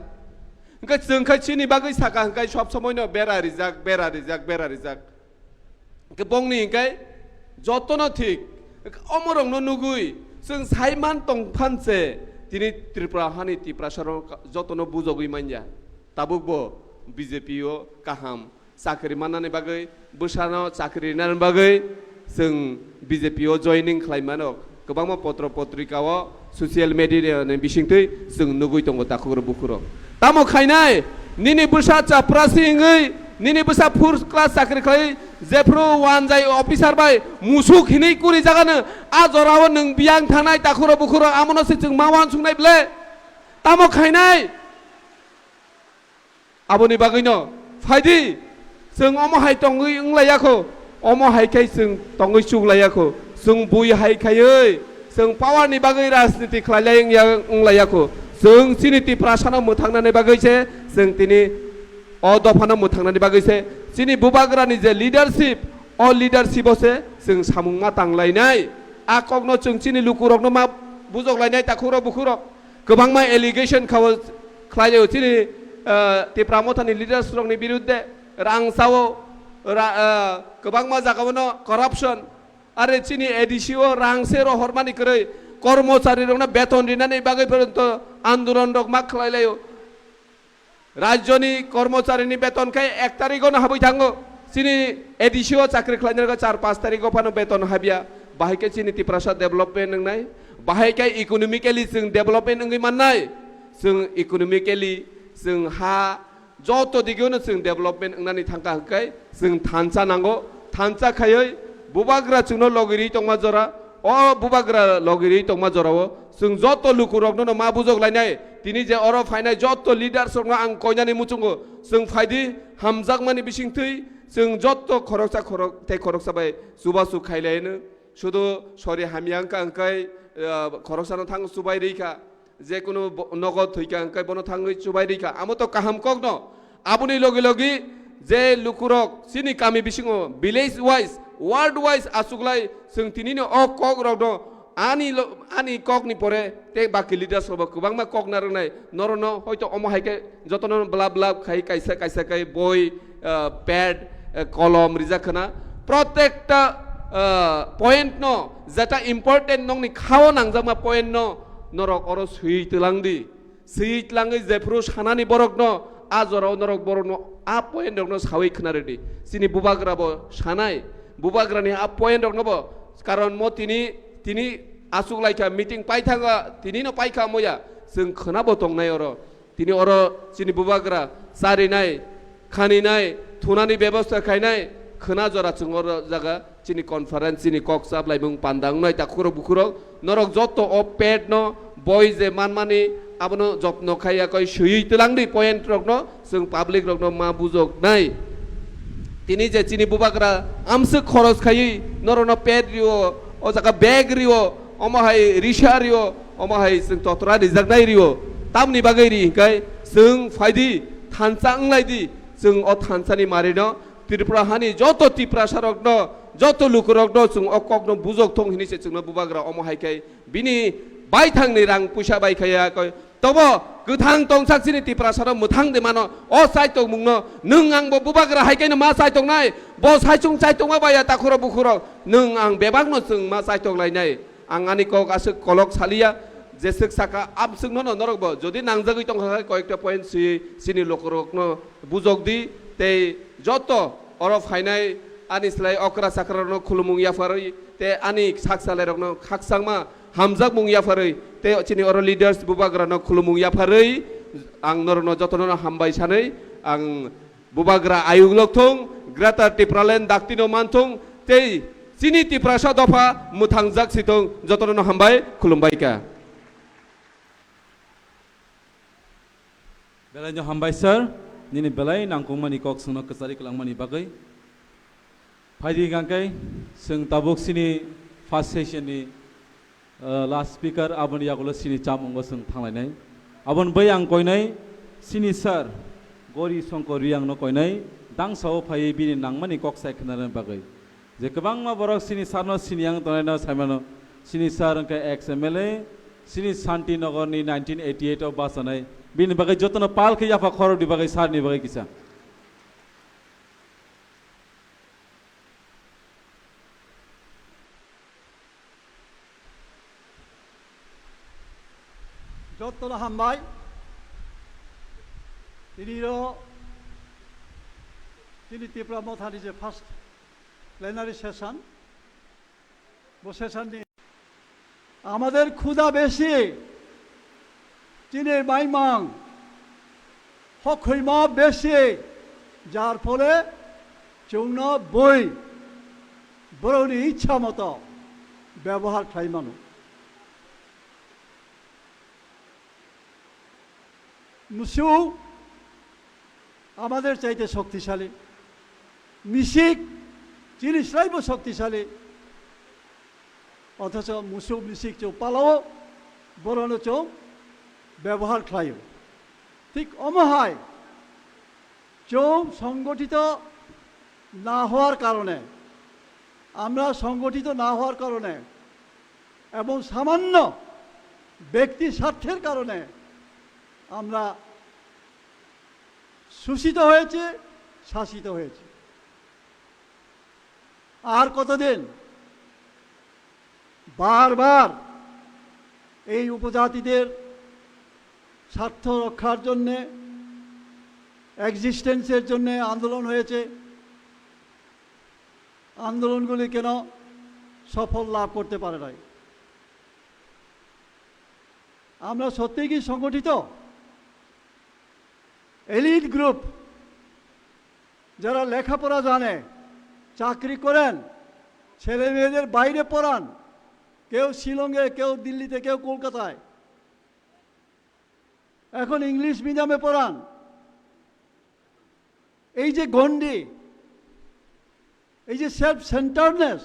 Hwnkhe chwng khai chini bagwi saka hwnkhe sob somoi no bera rijak, bera rijak, bera rijak. Hwnkhe bongni hwnkhe jotono thik. Hwnkhe omorokno nugwi chwng saiman tongphanse tini Tripura hani Tiprasarok jotono bujogwi manya. Tabukbo B J P o kaham chakri mannani bagwi, bwsano chakri rinani bagwi chwng B J P o joining khlai mano. Kwbangma potro potrika o, social media ni bisingtwi chwng nugwi tongo takhuk rok bukhuk rok. Tamo khainai, nini bwsa chaprasi wngwi, nini bwsa first class chakri khlai, jephru wanjai officer bai musuk hinwi kuri jagano, a jorao nwng biyang thanai takhuk rok bukhuk rok, amono se chwng ma uansuknai ble. Tamo khainai? Aboni bagwino phaidi, chwng omo hai tongwi wnglaiyakho, omo hai khai chwng tongwi chuklaiyakho, chwng bui hai khaiwi, chwng power ni bagwi rajniti khlailai wngya-, wnglaiyakho, chwng chini Tiprasano mwthangnani bagwi se, chwng tini o dophano mwthangnani bagwi se, chini bubagrani je leadership, o leadership o se chwng samung ma tanglainai, a kokno chwng chini lukurokno ma bujoklainai, takhurok bukhurok. Kwbangma allegation khao khlaio chini, ah, Tipra Mothani leaders rokni birudde rang sao, ra-, ah, kwbangma jagao no corruption. Are chini A D C o rang se rohormani kwrwi, kormochari rokno beton rinani bagwi porjonto andolon rok ma khlailaio. Rajyoni kormocharini beton khe ek tarikh o no habwi thango. Chini A D C o chakri khlainai rok char panch tarikh o phano beton habya. Bahai khe chini Tiprasa development wngnai. Bahai khe economically chwng development wngwi mannai. Chwng economically, chwng ha, joto digeo no chwng development wngnani thangkha hwnkhe chwng thansa nango. Thansa khaiwi bubagra chwngno logirwi tongma jora, o bubagra logirwi tongma jorao chwng joto lukurokno no ma bujok lainai. Tini je oro phainai joto leaders rokno ang koinani muchungo, chwng phaidi hamjakmani bisingtwi chwng joto khoroksa khorok tei khoroksa bai chubachu khailaino. Sudu sori hamya wngkha hwnkhe, ah, khoroksano thang chubai rikha. Jekunu bo-, nogo thwikha hwnkhe bono thangwi chubai rikha. Amo to kaham kokno. Aboni logi logi je lukurok chini kami bisingo village wise, ward wise achuklai chwng tinino o kokrokno ani lo-, ani kokni pore tei baki leaders rokbo kwbangma kok narwknai. Norokno hoito omo hai khe jotono blab blab khai kaisa kaisa khai boi, ah, pad, ah, kolom rijak khna. Protekta, ah, point no, jeta important nokni khao nangjakma point no norok oro swi twlang di. Swi tlangwi jephru sanani borokno, a jorao norok borokno a point rokno sawi khna rwdi. Chini bubagra bo sanai, bubagrani a point rokno bo, karon mo tini, tini achuk laikha meeting paithanga, tini no paikha moya, chwng khna bo tongnai oro. Tini oro chini bubagra charinai, khaninai, thunani bebosta khainai, khna jora chwng oro jaga Chini conference, chini kok chaplaimung panda wngnai takhurok bukhurok, norok joto o pet no boi je manmani abono jotno khaiya koi swiwi twlangdi point rokno chwng public rokno ma bujoknai. Tini je chini bubagra amswk khoros khaiwi norokno pet rio, o jaga bag rio, omo hai risa rio, omo hai chwng totra rijaknai rio. Tamni bagwi ri hinkai chwng phaidi thansa wnglaidi, chwng o thansani marino Tripura hani joto Tiprasarokno, joto lukurokno chwng o kokno bujok thung hini se chwngno bubagra omo hai khe bini baithangni rang puisa bai khaya koi. Tobo kwthang tongsak chini Tiprasarok mwthang de mano, o chaitok mungno nwng ang bo bubagra hai khe no ma chaitok nai, bo saichung chaitok ma baya takhuro bukhuro nwng ang bebak no chwng ma chaitok lai nai. Ang ani kok aswk kolok saliya, jeswk saka amswk no norok bo jodi nangjagwi tongkha khe koyekta point swi chini lukurokno bujok di, tei joto oro phainai ani slai okra chakra rokno khulumung yapharwi tei ani sak salai rokno khakchangma hamjakmung yapharwi tei chini oro leaders bubagra no khulumung yapharwi ang norokno jotono no hambai sanwi ang bubagra ayuk lok thung, Greater Tipraland dakti no man thung tei chini Tiprasa dopha mwthangjak si thung, jotono no hambai khulumbai kha. Belai no hambai sir, nini belai nangkukmani kok swngno kwchari kwlangmani bagwi. Phaidi hwnkhe chwng tabuk chini first session ni, uh, last speaker aboni yagulo chini chamungo chwng thanglainai. Aboni bai ang koinai chini sir Gori Shankar Riyang no koinai, dangsao phaiwi bini nangmani kok sai khwnarwna bagwi. Je kwbangma borok chini sarno sini yang tongnai no saimano. Chini sar wngkha ex M L A, chini Shanti Nagar ni nineteen eighty-eight o bachanai. Bini bagwi jotono pal khe yapha khorokni bagwi, sarni bagwi kisa. Jotono hambai. Tini ro, tini Tipra Mothani je first plenary session, bo session ni আমাদের ক্ষুধা বেশি, চিনির মাইমাং, হখইমা বেশি, যার ফলে চৌনা বই বরনি ইচ্ছা মতো ব্যবহার খাই মানুষ। মুসু আমাদের চাইতে শক্তিশালী, মিসিক চিনি স্রাইব শক্তিশালী, অথচ মুসু মিসিক চৌ পালাও বরণ চৌ ব্যবহার খাইও। ঠিক অমহায় চৌ সংগঠিত না হওয়ার কারণে, আমরা সংগঠিত না হওয়ার কারণে এবং সামান্য ব্যক্তি স্বার্থের কারণে আমরা শোষিত হয়েছি, শাসিত হয়েছি। আর কতদিন বারবার এই উপজাতিদের স্বার্থ রক্ষার জন্যে, এক্সিস্টেন্সের জন্যে আন্দোলন হয়েছে, আন্দোলনগুলি কেন সফল লাভ করতে পারে নাই? আমরা সত্যিই কি সংগঠিত? এলিট গ্রুপ, যারা লেখাপড়া জানে, চাকরি করেন, ছেলে মেয়েদের বাইরে পড়ান, কেউ শিলংয়ে, কেউ দিল্লিতে, কেউ কলকাতায়, এখন ইংলিশ মিডিয়ামে পড়ান। এই যে গণ্ডি, এই যে সেলফ সেন্টারনেস,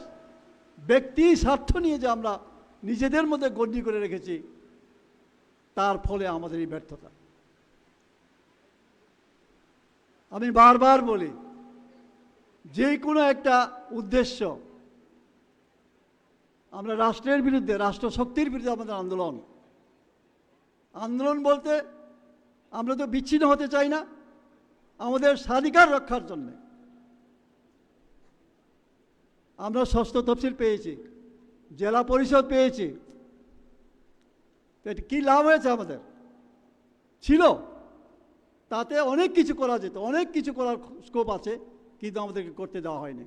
ব্যক্তি স্বার্থ নিয়ে যে আমরা নিজেদের মধ্যে গণ্ডি করে রেখেছি, তার ফলে আমাদের এই ব্যর্থতা। আমি বারবার বলি, যে কোনো একটা উদ্দেশ্য, আমরা রাষ্ট্রের বিরুদ্ধে, রাষ্ট্রশক্তির বিরুদ্ধে আমাদের আন্দোলন। আন্দোলন বলতে আমরা তো বিচ্ছিন্ন হতে চাই না, আমাদের স্বাধিকার রক্ষার জন্য। আমরা ষষ্ঠ তফসিল পেয়েছি, জেলা পরিষদ পেয়েছি, তো এতে কি লাভ হয়েছে আমাদের? ছিল, তাতে অনেক কিছু করা যেত, অনেক কিছু করার স্কোপ আছে, কিন্তু আমাদেরকে করতে দেওয়া হয়নি।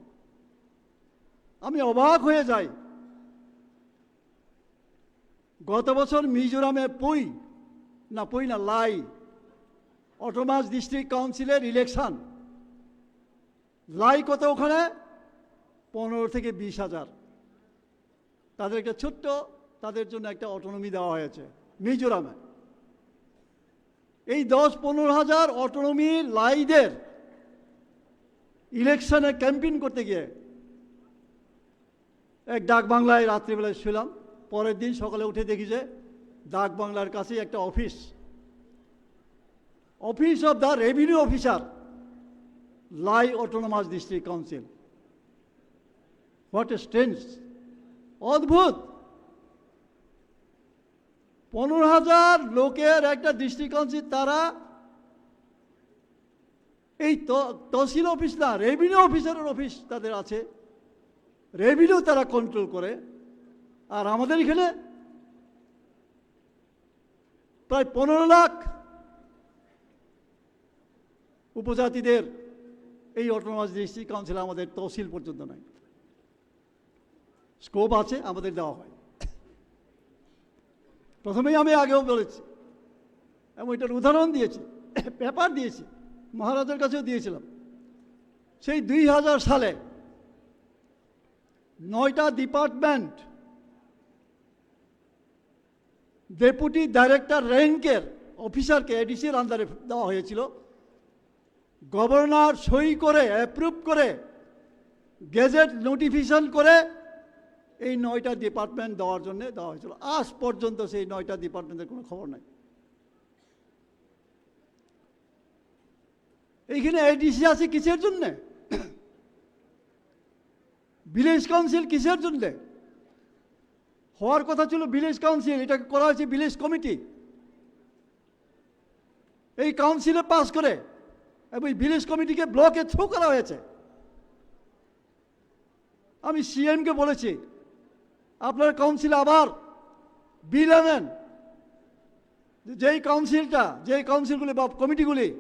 আমি অবাক হয়ে যাই, গত বছর মিজোরামে পুই, না পুই না, লাই, অটোনমাস ডিস্ট্রিক্ট কাউন্সিলের ইলেকশন, লাই কত ওখানে? পনেরো থেকে বিশ হাজার। তাদের একটা ছোট্ট, তাদের জন্য একটা অটোনমি দেওয়া হয়েছে মিজোরামে। এই দশ পনেরো হাজার অটোনমি লাইদের ইলেকশনে ক্যাম্পেইন করতে গিয়ে এক ডাক বাংলায় রাত্রিবেলায় শুলাম। পরের দিন সকালে উঠে দেখি যে ডাক বাংলার কাছেই একটা office, Office of the Revenue Officer, Lai Autonomous District Council. What a strange! অদ্ভুত। পনেরো হাজার লোকের একটা ডিস্ট্রিক্ট কাউন্সিল, তারা এই ত-, তহসিল অফিস না, রেভিনিউ অফিসারের অফিস তাদের আছে, রেভিনিউ তারা কন্ট্রোল করে। আর আমাদের এখানে প্রায় পনেরো লাখ উপজাতিদের এই অটোনমাস ডিস্ট্রিক্ট কাউন্সিল আমাদের তহসিল পর্যন্ত নাই। স্কোপ আছে, আমাদের দেওয়া হয়। প্রথমেই আমি আগেও বলেছি এবং এটার উদাহরণ দিয়েছি, পেপার দিয়েছি, মহারাজার কাছেও দিয়েছিলাম। সেই দুই হাজার সালে নয়টা ডিপার্টমেন্ট ডেপুটি ডাইরেক্টর র্যাঙ্কের অফিসারকে এডিসির আন্ডারে দেওয়া হয়েছিল। গভর্নর সই করে, অ্যাপ্রুভ করে, গেজেট নোটিফিকেশন করে এই নয়টা ডিপার্টমেন্ট দেওয়ার জন্য দেওয়া হয়েছিল। আজ পর্যন্ত সেই নয়টা ডিপার্টমেন্টের কোনো খবর নাই। এইখানে এডিসি আছে কিসের জন্য? ভিলেজ কাউন্সিল কিসের জন্য? হওয়ার কথা ছিল ভিলেজ কাউন্সিল, এটাকে করা হয়েছে ভিলেজ কমিটি। এই কাউন্সিলে পাস করে এবং ভিলেজ কমিটিকে ব্লকে থ্রো করা হয়েছে। আমি সিএমকে বলেছি, আপনার কাউন্সিলে আবার বিল আনেন, যে যেই কাউন্সিলটা, যেই কাউন্সিলগুলি বা কমিটিগুলি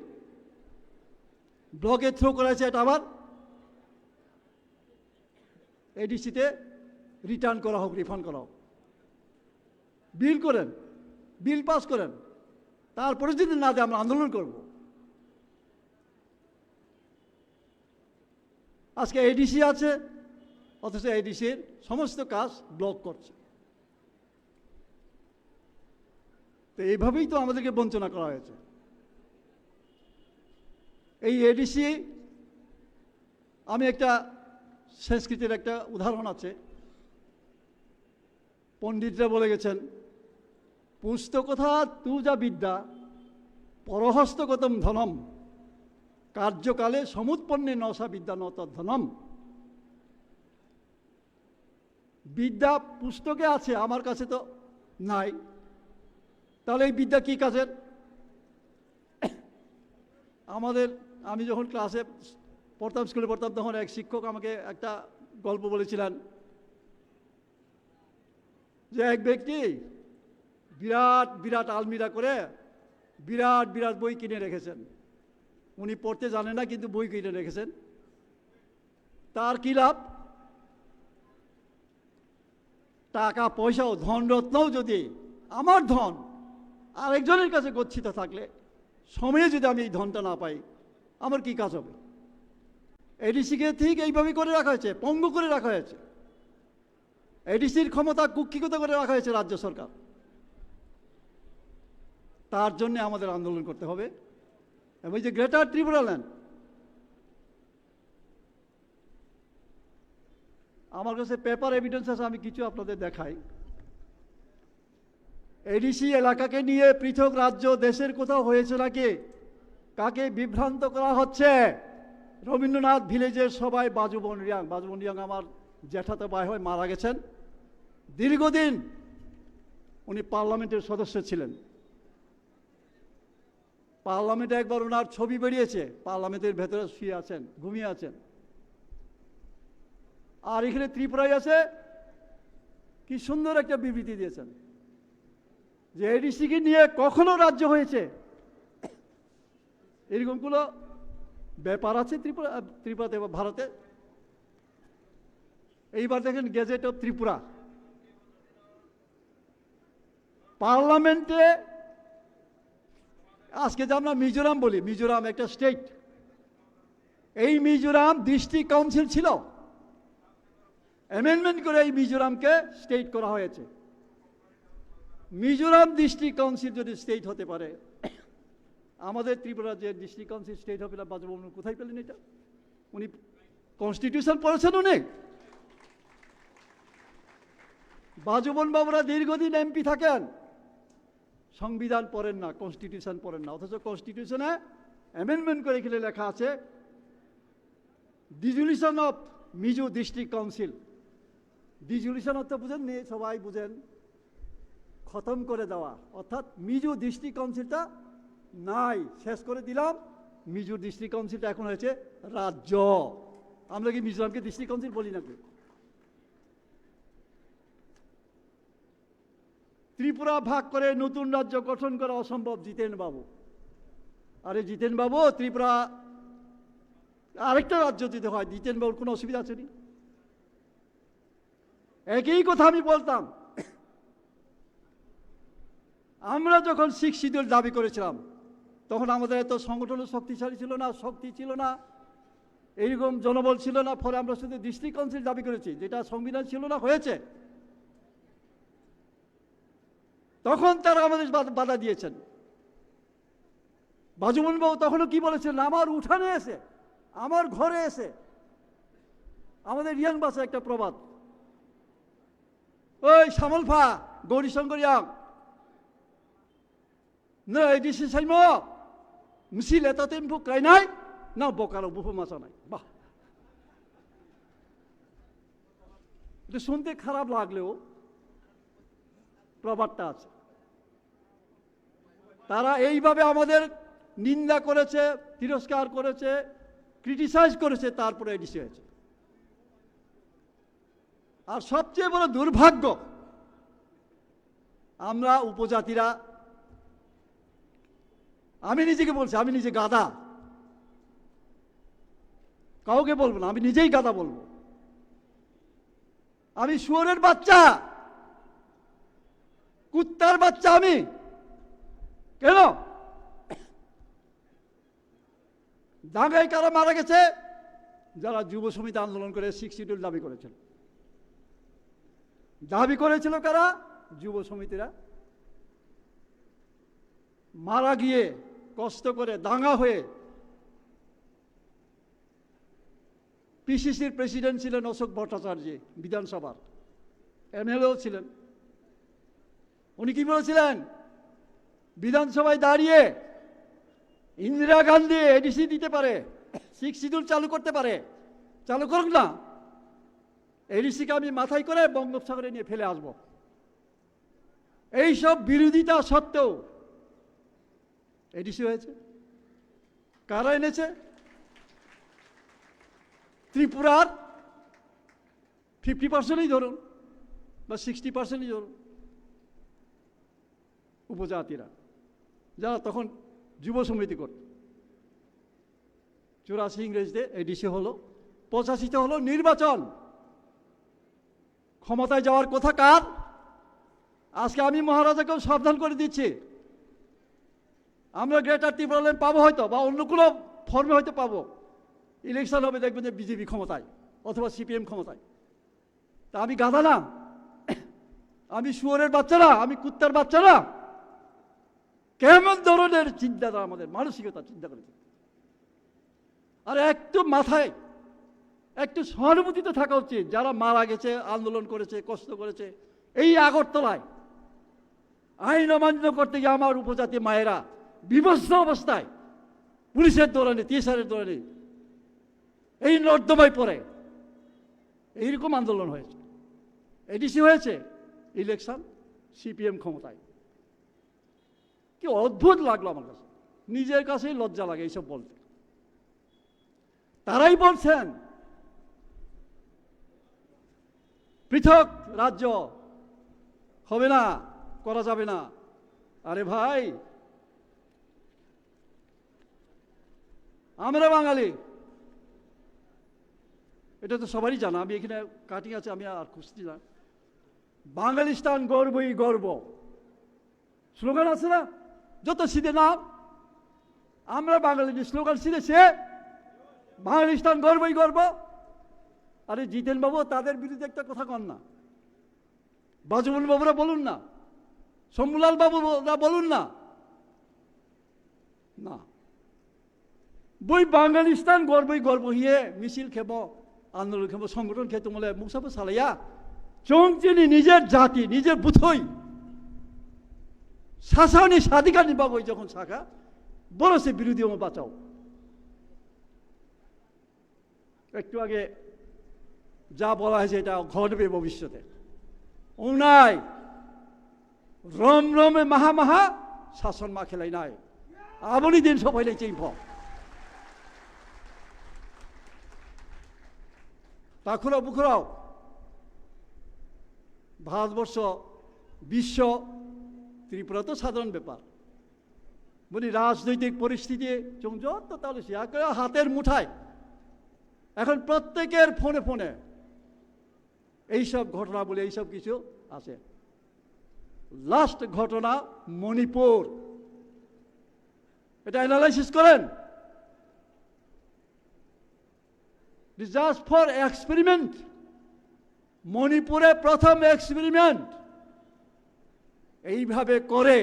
ব্লকে থ্রো করা হয়েছে, এটা আবার এডিসিতে রিটার্ন করা হোক, রিফান্ড করা হোক। বিল করেন, বিল পাস করেন, তারপরে যদি না দেয় আমরা আন্দোলন করব। আজকে এডিসি আছে, অথচ এডিসির সমস্ত কাজ ব্লক করছে। তো এইভাবেই তো আমাদেরকে বঞ্চনা করা হয়েছে। এই এডিসি, আমি একটা সংস্কৃতির একটা উদাহরণ আছে, পণ্ডিতরা বলে গেছেন, "পুস্তকথা তু যা বিদ্যা, পরহস্তগতম ধনম, কার্যকালে সমুৎপন্নে ন সা বিদ্যা ন তদ্ধনম।" বিদ্যা পুস্তকে আছে, আমার কাছে তো নাই, তাহলে এই বিদ্যা কি কাজের? আমাদের, আমি যখন ক্লাসে পড়তাম, স্কুলে পড়তাম, তখন এক শিক্ষক আমাকে একটা গল্প বলেছিলেন যে এক ব্যক্তি বিরাট বিরাট আলমিরা করে বিরাট বিরাট বই কিনে রেখেছেন। উনি পড়তে জানেন না, কিন্তু বই কিনে রেখেছেন। তার কি লাভ? টাকা পয়সা ও ধন রত্নও যদি আমার ধন আরেকজনের কাছে গচ্ছিত থাকলে, সময়ে যদি আমি এই ধনটা না পাই, আমার কি কাজ হবে? এডিসিকে ঠিক এইভাবে করে রাখা হয়েছে, পঙ্গু করে রাখা হয়েছে। এডিসির ক্ষমতা কুক্ষিগত করে রাখা হয়েছে রাজ্য সরকার। তার জন্য আমাদের আন্দোলন করতে হবে। এবং এই যে গ্রেটার ত্রিপুরাল্যান্ড, আমার কাছে পেপার এভিডেন্স আছে, আমি কিছু আপনাদের দেখাই। এডিসি এলাকাকে নিয়ে পৃথক রাজ্য দেশের কোথাও হয়েছে নাকি? কাকে বিভ্রান্ত করা হচ্ছে? রবীন্দ্রনাথ ভিলেজের সভায় বাজুবন রিয়াং, বাজুবন রিয়াং আমার জ্যাঠাতো ভাই হয়, মারা গেছেন। দীর্ঘদিন উনি পার্লামেন্টের সদস্য ছিলেন। পার্লামেন্টে একবার ওনার ছবি বেরিয়েছে, পার্লামেন্টের ভেতরে শুয়ে আছেন, ঘুমিয়ে আছেন। আর এখানে ত্রিপুরায় আছে, কি সুন্দর একটা বিবৃতি দিয়েছেন যে এডিসিকে নিয়ে কখনো রাজ্য হয়েছে, এরকম কোনো ব্যাপার আছে ত্রিপুরা, ত্রিপুরাতে বা ভারতে? এইবার দেখেন, গেজেট অফ ত্রিপুরা, পার্লামেন্টে, আজকে যে আমরা মিজোরাম বলি, মিজোরাম একটা স্টেট, এই মিজোরাম ডিস্ট্রিক্ট কাউন্সিল ছিল, অ্যামেন্ডমেন্ট করে এই মিজোরামকে স্টেট করা হয়েছে। মিজোরাম ডিস্ট্রিক্ট কাউন্সিল যদি স্টেট হতে পারে, আমাদের ত্রিপুরা যে ডিস্ট্রিক্ট কাউন্সিল স্টেট হবে না, বাজুবন কোথায় পেলেন এটা? উনি কনস্টিটিউশন পড়েছেন উনি? বাজুবন বাবুরা দীর্ঘদিন এমপি থাকেন, সংবিধান পড়েন না, কনস্টিটিউশন পড়েন না, অথচ কনস্টিটিউশনে অ্যামেন্ডমেন্ট করে এখানে লেখা আছে, dissolution of Mizo district council. Dissolution অর্থ বুঝেননি? সবাই বুঝেন, খতম করে দেওয়া, অর্থাৎ মিজো ডিস্ট্রিক্ট কাউন্সিলটা নাই, শেষ করে দিলাম। মিজো ডিস্ট্রিক্ট কাউন্সিলটা এখন হয়েছে রাজ্য। আমরা কি মিজোরামকে ডিস্ট্রিক্ট কাউন্সিল বলি নাকি? ত্রিপুরা ভাগ করে নতুন রাজ্য গঠন করা অসম্ভব, জিতেন বাবু। আরে জিতেন বাবু, ত্রিপুরা আরেকটা রাজ্য দিতে হয়, জিতেন বাবুর কোনো অসুবিধা আছে নি? একই কথা আমি বলতাম। আমরা যখন সিক্স শিডিউল দাবি করেছিলাম, তখন আমাদের এত সংগঠনও শক্তিশালী ছিল না, শক্তি ছিল না, এইরকম জনবল ছিল না। ফলে আমরা শুধু ডিস্ট্রিক্ট কাউন্সিল দাবি করেছি, যেটা সংবিধান ছিল না, হয়েছে। তখন তারা আমাদের বাধা দিয়েছেন। বাজুমন বাবু তখনও কি বলেছিলেন? আমার উঠানে এসে, আমার ঘরে এসে, আমাদের রিয়াং ভাষায় একটা প্রবাদ, ওই সামলফা, গৌরীশঙ্কর ইয়াং, না এডিসি সাইমো, মিছিল এত টেম্পো কাইনাই, না বোকারো বুফো মাসানাই। বাহ, এটা শুনতে খারাপ লাগলেও প্রবাদটা আছে। তারা এইভাবে আমাদের নিন্দা করেছে, তিরস্কার করেছে, ক্রিটিসাইজ করেছে, তারপরে এডিসি হয়েছে। আর সবচেয়ে বড় দুর্ভাগ্য, আমরা উপজাতিরা, আমি নিজেকে বলছি, আমি নিজে গাধা, কাউকে বলবো না, আমি নিজেই গাধা বলবো। আমি শুয়োরের বাচ্চা, কুত্তার বাচ্চা আমি। কেন? দাঙ্গায় কারা মারা গেছে? যারা যুব সমিতি আন্দোলন করে সিক্স শিডিউল দাবি করেছিল। দাবি করেছিল কারা? যুব সমিতিরা। মারা গিয়ে, কষ্ট করে, দাঙ্গা হয়ে পিসিসির প্রেসিডেন্ট ছিলেন অশোক ভট্টাচার্য, বিধানসভার এমএলএও ছিলেন। উনি কি বলেছিলেন? বিধানসভায় দাঁড়িয়ে ইন্দিরা গান্ধী এডিসি দিতে পারে, সিক্স শিডিউল চালু করতে পারে, চালু করুক না, এডিসিকে আমি মাথায় করে বঙ্গোপসাগরে নিয়ে ফেলে আসব। এইসব বিরোধিতা সত্ত্বেও এডিসি হয়েছে। কারা এনেছে? ত্রিপুরার ফিফটি পার্সেন্টই ধরুন বা সিক্সটি পার্সেন্টই ধরুন, উপজাতিরা, যারা তখন যুব সমিতি করত। চুরাশি ইংরেজিতে এডিসি হলো, পঁচাশিতে হলো নির্বাচন। ক্ষমতায় যাওয়ার কথা কার? আজকে আমি মহারাজাকেও সাবধান করে দিচ্ছি, আমরা গ্রেটার ত্রিপুরাল্যান্ড পাবো হয়তো, বা অন্য কোনো ফর্মে হয়তো পাবো। ইলেকশন হবে, দেখবেন যে বিজেপি ক্ষমতায় অথবা সিপিএম ক্ষমতায়। তা আমি গাধা না, আমি শুয়োরের বাচ্চা না, আমি কুত্তার বাচ্চা না। কেমন ধরনের চিন্তাধারা আমাদের, মানসিকতা, চিন্তা করে। আর একটু মাথায় একটু সহানুভূতি তো থাকা উচিত। যারা মারা গেছে, আন্দোলন করেছে, কষ্ট করেছে, এই আগরতলায় আইন অমান্য করতে গিয়ে আমার উপজাতি মায়েরা বিভৎস অবস্থায় পুলিশের দৌড়ানি, টিএসআর এর দৌড়ানি, এই নর্দমায় পড়ে এইরকম আন্দোলন হয়েছে, এডিসি হয়েছে, ইলেকশন সিপিএম ক্ষমতায়। কি অদ্ভুত লাগলো আমার কাছে, নিজের কাছেই লজ্জা লাগে এইসব বলতে। তারাই বলছেন পৃথক রাজ্য হবে না, করা যাবে না। আরে ভাই, আমরা বাঙালি, এটা তো সবারই জানা। আমি এখানে কাটিং আছে, আমি আর খুঁজছি না। বাঙালিস্তান গর্বই গর্ব। স্লোগান আছে না? যত সিধে নাম, আমরা বাঙালি যে স্লোগান সিধে সে, বাঙালিস্তান গর্বই গর্ব। আরে জিতেন বাবু, তাদের বিরুদ্ধে একটা কথা কন না। বাজুবন বাবুরা বলুন না, শম্ভুলাল বাবুরা বলুন না। না, bui Bangalistan gorboi gorbo hiye misil khemo, andolon khemo, songgothon khe tongmole muksa bo salaiya. Chwng chini nijer jati, nijer buthoi sasani sadhikarni bagwi jokhon sakha, boro se birodhi omo bachao. একটু আগে যা বলা হয়েছে, এটা ঘটবে ভবিষ্যতে। Wngnai, rom rome maha maha sason ma khelai nai. Aboni din sophainai chengpho. Takhurao bukhurao, Bharatvarsha, বিশ্ব, ত্রিপুরা তো সাধারণ ব্যাপার। Boni রাজনৈতিক পরিস্থিতি chwng joto talo si, একেবারে হাতের মুঠায়। এখন প্রত্যেকের ফোনে ফোনে এইসব ঘটনা বলে এইসব কিছু আছে। লাস্ট ঘটনা মণিপুর, এটা অ্যানালাইসিস করেন। Just for experiment, মণিপুরে প্রথম এক্সপেরিমেন্ট এইভাবে করে,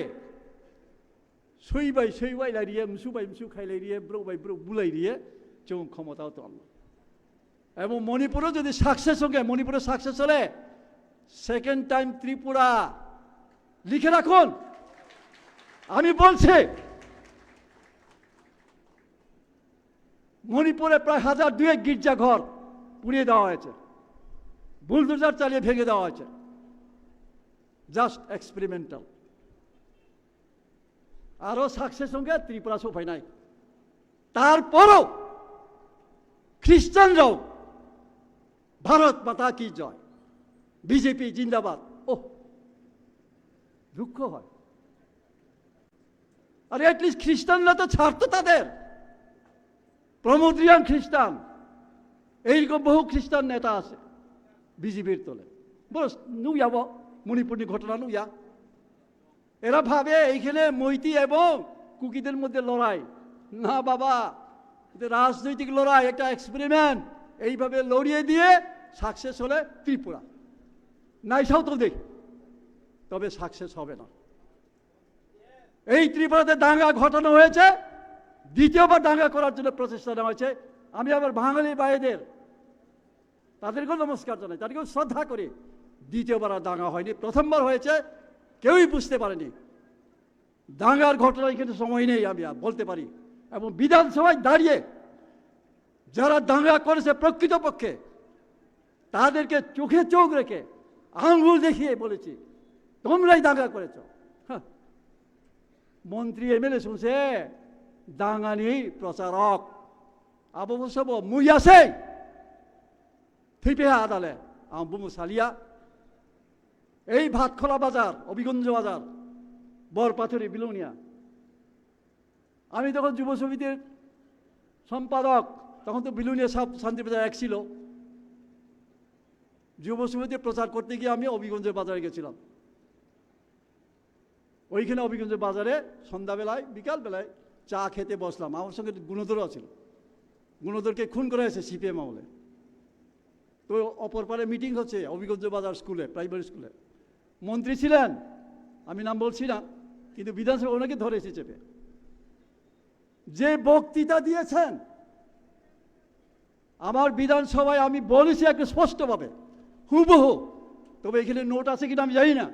sui bai sui wai lai riye, msu bai msu khai lai riye, bro bai bro bulai riye, chwng ক্ষমতাও তো আনলো। এবং মণিপুরও যদি সাকসেস হয়ে, মণিপুরে সাকসেস হলে সেকেন্ড টাইম ত্রিপুরা, লিখে রাখুন, আমি বলছি, মণিপুরে প্রায় হাজার দুয়েক গির্জাঘর পুড়িয়ে দেওয়া হয়েছে, বুলডোজার চালিয়ে ভেঙে দেওয়া হয়েছে। Just experimental. আরো সাকসেস হয়ে ত্রিপুরা সফাই নাই। তারপরও খ্রিস্টানরাও ভারত মাতা কি জয়, বিজেপি জিন্দাবাদ। ওহ, দুঃখ হয়। আরে, অ্যাটলিস্ট খ্রিস্টানরা তো ছাড়তো তাদের। প্রমোদ রিয়াং খ্রিস্টান, এইরকম বহু খ্রিস্টান নেতা আছে বিজেপির তলে। বস, নুয়াবো মণিপুরনি ঘটনা নুয়া। এরা ভাবে এইখানে মৈতি এবং কুকিদের মধ্যে লড়াই। না বাবা, এটা রাজনৈতিক লড়াই, একটা এক্সপেরিমেন্ট। এইভাবে লড়িয়ে দিয়ে সাকসেস হলে ত্রিপুরা, নাই সাউথ দেখ, তবে সাকসেস হবে না। এই ত্রিপুরাতে দাঙ্গা ঘটানো হয়েছে, দ্বিতীয়বার দাঙ্গা করার জন্য প্রচেষ্টা নেওয়া হয়েছে। আমি আবার বাঙালি ভাইদের, তাদেরকেও নমস্কার জানাই, তাদেরকেও শ্রদ্ধা করি। দ্বিতীয়বার আর দাঙ্গা হয়নি, প্রথমবার হয়েছে, কেউই বুঝতে পারেনি। দাঙ্গার ঘটনা এখানে সময় নেই, আমি আর বলতে পারি। এবং বিধানসভায় দাঁড়িয়ে যারা দাঙ্গা করেছে প্রকৃতপক্ষে, তাদেরকে চোখে চোখ রেখে আঙ্গুল দেখিয়ে বলেছি, তোমরাই দাঙ্গা করেছো। হ্যাঁ। মন্ত্রী এমএলএ শুনছে দাঙ্গানি প্রচারক। আবু বসব মুই আছে, থিপে আদালে, আম বুমু সালিয়া। এই ভাতখোলা বাজার, অভিগঞ্জ বাজার, বরপাথরি, বিলোনিয়া। আমি তখন যুব সমিতির সম্পাদক, তখন তো বিলোনিয়া সাব শান্তিবাজার এক ছিল। যুব সমিতির প্রচার করতে গিয়ে আমি অভিগঞ্জের বাজারে গেছিলাম। ওইখানে অভিগঞ্জের বাজারে সন্ধ্যাবেলায়, বিকালবেলায় চা খেতে বসলাম। আমার সঙ্গে গুণধরও ছিল। গুণধরকে খুন করা হয়েছে সিপিএম আমলে। তো অপর পারে মিটিং হচ্ছে অভিগঞ্জ বাজার স্কুলে, প্রাইমারি স্কুলে। মন্ত্রী ছিলেন, আমি নাম বলছি না, কিন্তু বিধানসভা ওনাকে ধরেছে চেপে। যে বক্তৃতা দিয়েছেন, আমার বিধানসভায় আমি বলেছি একটু স্পষ্টভাবে, হুবহু। তবে এখানে নোট আছে কিনা আমি জানি না।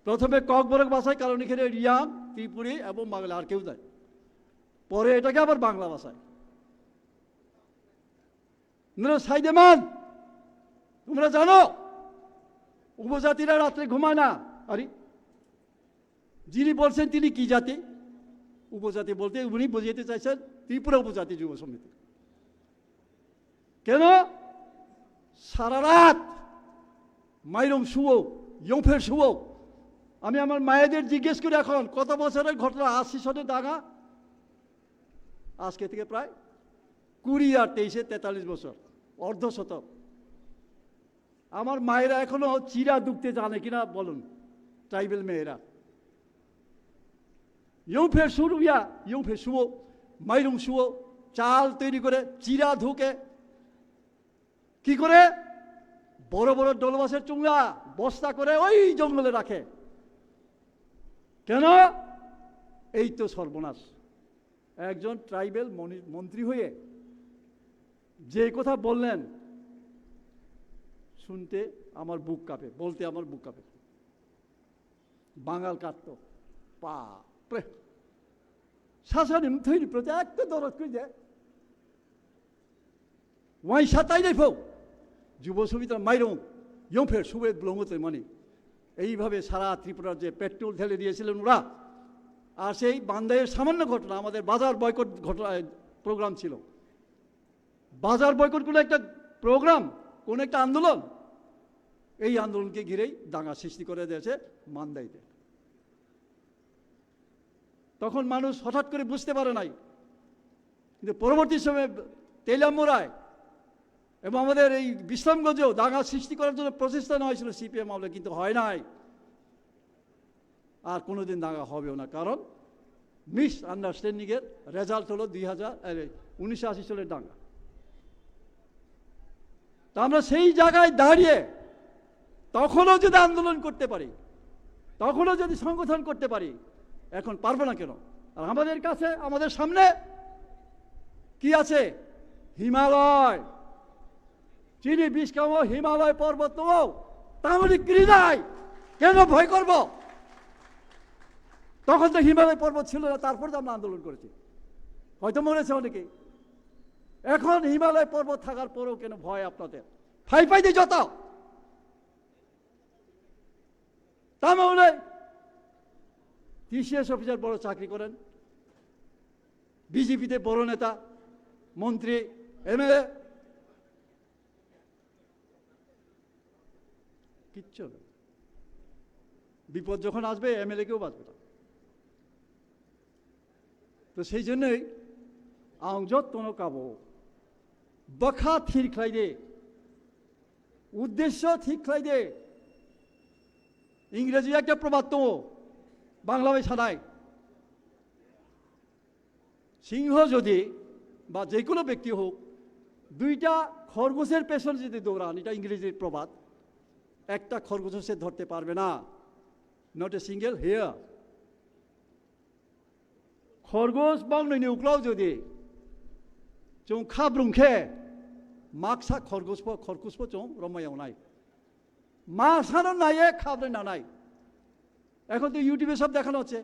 প্রথমে ককবরক ভাষায়, কারণ এখানে রিয়াং, ত্রিপুরী এবং বাংলা, আর কেউ নাই। পরে এটাকে আবার বাংলা ভাষায়। তোমরা সাইদেমান, তোমরা জানো উপজাতিরা রাত্রে ঘুমায় না। আরে, যিনি বলছেন তিনি কি জাতি? উপজাতি বলতে উনি বুঝাতে চাইছেন ত্রিপুরা উপজাতি যুব সমিতি। কেন? সারা রাত মাইরং শুও, ইয়ংফের শুও। আমি আমার মায়েদের জিজ্ঞেস করি এখন কত বছরের ঘটনা, আশি সনে দাঙ্গা, আজকে থেকে প্রায় কুড়ি আর তেইশে তেতাল্লিশ বছর, অর্ধ শতক। আমার মায়েরা এখনো চিরা ধুকতে জানে কিনা বলুন, ট্রাইবেল মেয়েরা। ইয়ংফের শুরু ইয়া, ইয়ংফের শুও, মাইরং শুও, চাল তৈরি করে চিরা ধুকে, কি করে? বড় বড় ডলবাসের চুংলা বস্তা করে ওই জঙ্গলে রাখে। কেন? এই তো সর্বনাশ। একজন ট্রাইবেল মনি-, মন্ত্রী হয়ে যে কথা বললেন, শুনতে আমার বুক কাঁপে, বলতে আমার বুক কাঁপে। বাঙাল কাটতো। বাপরে। Sasani mthwini proti ekta dorot koi de. Waisa tainai pho. Jubo Subidhar Mairung, Yongpher Subed Blongo tongmani. এইভাবে সারা ত্রিপুরার যে পেট্রোল ঢেলে দিয়েছিলেন ওরা। আর সেই বান্দাইয়ের সামান্য ঘটনা, আমাদের বাজার বয়কট ঘটনা, প্রোগ্রাম ছিল। বাজার বয়কট কোনো একটা প্রোগ্রাম, কোন একটা আন্দোলন, এই আন্দোলনকে ঘিরেই দাঙ্গা সৃষ্টি করে দিয়েছে মান্দাইতে। তখন মানুষ হঠাৎ করে বুঝতে পারে নাই, কিন্তু পরবর্তী সময়ে তেলিয়ামুড়ায় এবং আমাদের এই বিশ্রামগঞ্জেও দাঙ্গা সৃষ্টি করার জন্য প্রচেষ্টা নেওয়া হয়েছিল সিপিএম আমলে, কিন্তু হয় নাই। আর কোনোদিন দাঙ্গা হবেও না, কারণ মিস আন্ডারস্ট্যান্ডিং এর রেজাল্ট হলো দুই হাজার, আরে, উনিশশো আশি সালের দাঙ্গা। তা আমরা সেই জায়গায় দাঁড়িয়ে তখনও যদি আন্দোলন করতে পারি, তখনও যদি সংগঠন করতে পারি, এখন পারবো না কেন? আর আমাদের কাছে, আমাদের সামনে কি আছে? হিমালয়। চিনি বিষ্কামো হিমালয় পর্বত, তামনি কিরি নাই, কেন ভয় করব? তখন তো হিমালয় পর্বত ছিল না, তারপর তো আমরা আন্দোলন করেছি। হয়তো মরেছে অনেকে। এখন হিমালয় পর্বত থাকার পরেও কেন ভয় আপনাদের? ফাই ফাই দিয়ে যত। তার মানে টিসিএস অফিসার বড় চাকরি করেন, বিজেপিতে বড় নেতা, মন্ত্রী, এমএলএ, কিচ্ছু হবে না। বিপদ যখন আসবে, এমএলএ কেউ বাঁচবে না। তো সেই জন্যই ang jotono kabo bwkha thir khlai de, uddesyo thik khlai de. Ingreji ekta probad tongo, Bangla bai sanai, সিংহ যদি বা যে কোনো ব্যক্তি হোক, দুইটা খরগোশের পেছনে যদি দৌড়ান, এটা ইংরেজির প্রবাদ, একটা খরগোশও সে ধরতে পারবে না। Not a single hare. Khorgos bangnoini uklao jodi chwng khabrung khe, maksa khorgos pho, khorgos pho chwng romai yawnai. Masano naiye khabrwi nanai. এখন তো ইউটিউবে সব দেখানো হচ্ছে,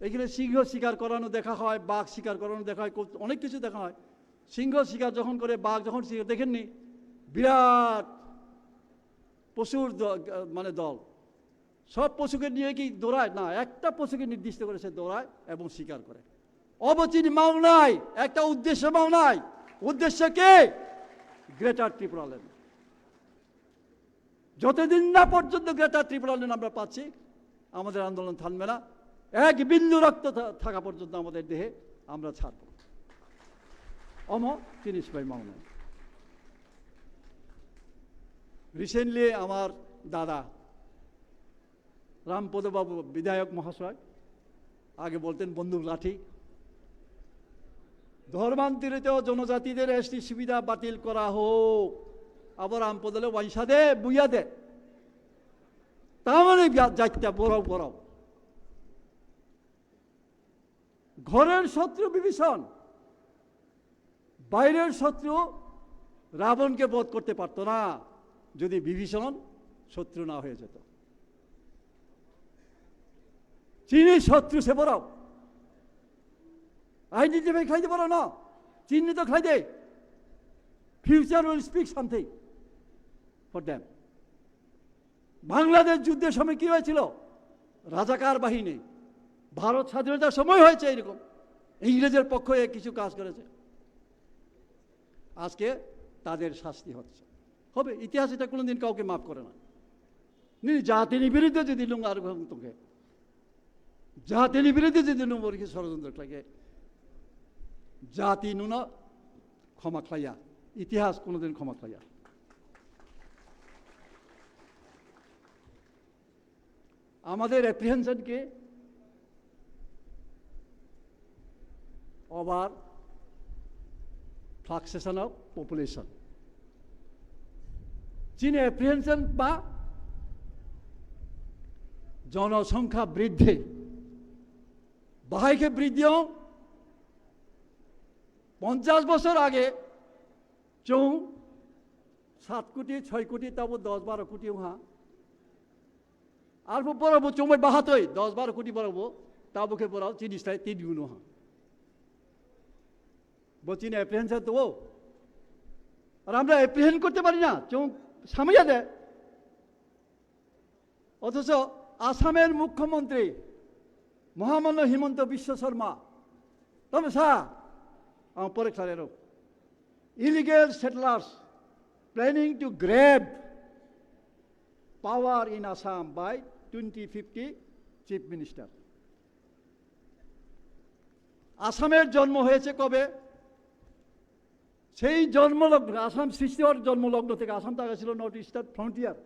এখানে সিংহ শিকার করানো দেখা হয়, বাঘ শিকার করানো দেখা হয়, কত-, অনেক কিছু দেখা হয়। সিংহ শিকার যখন করে, বাঘ যখন শিকার, দেখেননি? বিরাট প্রচুর দ-, মানে দল। সব পশুকে নিয়ে কি দৌড়ায়? না, একটা পশুকে নির্দিষ্ট করে সে দৌড়ায় এবং শিকার করে। অবচেতন মাও নাই, একটা উদ্দেশ্য মাও নাই। উদ্দেশ্য কি? গ্রেটার ত্রিপুরাল্যান্ড। যতদিন না পর্যন্ত গ্রেটার ত্রিপুরাল্যান্ড আমরা পাচ্ছি, আমাদের আন্দোলন থামবে না। এক বিন্দু রক্ত থা-, থাকা পর্যন্ত আমাদের দেহে আমরা ছাড়ব না। অমো জিনিস ভাই মাও নাই। রিসেন্টলি আমার দাদা রামপদ বাবু বিধায়ক মহাশয়, আগে বলতেন বন্দুক লাঠি, ধর্মান্তরিত জনজাতিদের এসটি সুবিধা বাতিল করা হোক। আবার রামপদলে ওয়াইসাদে বুয়াদে, তাহলে যাইতে বড় বড়। ঘরের শত্রু বিভীষণ, বাইরের শত্রু রাবণকে বধ করতে পারতো না, যদি বিভীষণ শত্রু না হয়ে যেত। চিনি শত্রু সে বড়। আইডেন্টিফাই খাইতে পারো না, চিহ্নিত খাইতে। Future will speak something for them. Bangladesh যুদ্ধের সময় কি হয়েছিল? রাজাকার বাহিনী, ভারত স্বাধীনতার সময় হয়েছে এরকম, ইংরেজের পক্ষ হয়ে কিছু কাজ করেছে। আজকে তাদের শাস্তি হচ্ছে, হবে। ইতিহাস এটা কোনোদিন কাউকে মাফ করে না। নি জাতির বিরুদ্ধে যদি লুঙ্গার ঘুম তোকে, জাতির বিরুদ্ধে যদি নম্বর কি ষড়যন্ত্র লাগে, জাতি নুনা ক্ষমা খাইয়া, ইতিহাস কোনোদিন ক্ষমা খাইয়া। আমাদের অ্যাপ্রিহেনশন কি? Over fluctuation of population. Chini apprehension ba জনসংখ্যা বৃদ্ধি, bahai khe বৃদ্ধি ong. পঞ্চাশ বছর আগে chung সাত কোটি, ছয় কোটি, tabo দশ বারো কোটি ong ha. Arphuh borok bo chumui bahatoi, দশ বারো কোটি borok bo, tabo khe borok chini slai tin guno ha. Bo chini apprehension to o. Ar amra apprehend korte pari na, chung samaya de. অথচ আসামের মুখ্যমন্ত্রী মহামান্য হিমন্ত বিশ্ব শর্মা, তবে sir, ang pore khlai rw. Illegal settlers planning to grab power in Assam by twenty fifty Chief Minister. আসামের জন্ম হয়েছে কবে? সেই জন্মলগ্ন, আসাম সৃষ্টি হওয়ার জন্মলগ্ন থেকে আসাম তো আগে ছিল নর্থ ইস্টার্ন ফ্রন্টিয়ার,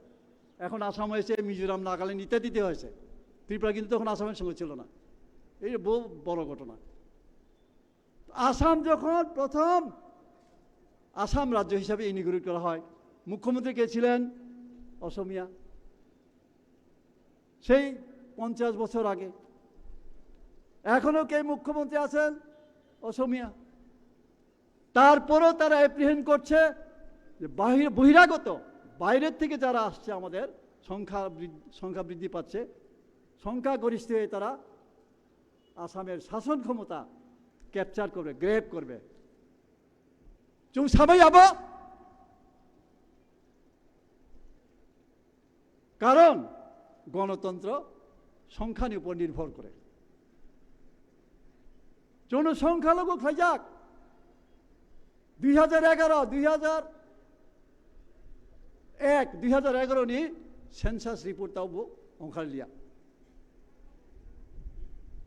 এখন আসাম হয়েছে, মিজোরাম, নাগাল্যান্ড ইত্যাদিতে হয়েছে। ত্রিপুরা কিন্তু তখন আসামের সঙ্গে ছিল না। এই বহু বড় ঘটনা। আসাম যখন প্রথম আসাম রাজ্য হিসাবে ইনিগ্রেট করা হয়, মুখ্যমন্ত্রী কে ছিলেন? অসমীয়া। সেই পঞ্চাশ বছর আগে। এখনো কে মুখ্যমন্ত্রী আছেন? অসমীয়া। তারপরও তারা অ্যাপ্রিহেন্ড করছে যে বাহির, বহিরাগত, বাইরের থেকে যারা আসছে, আমাদের সংখ্যা বৃদ্ধি, সংখ্যা বৃদ্ধি পাচ্ছে, সংখ্যাগরিষ্ঠ হয়ে তারা আসামের শাসন ক্ষমতা ক্যাপচার করবে, গ্র্যাব করবে। Chung samai abo? কারণ গণতন্ত্র সংখ্যার উপর নির্ভর করে। জনসংখ্যালঘু khlaijak, দুই হাজার এগারো, দুই হাজার এক, দুই হাজার এগারো ni census report tao bo ongkharlia.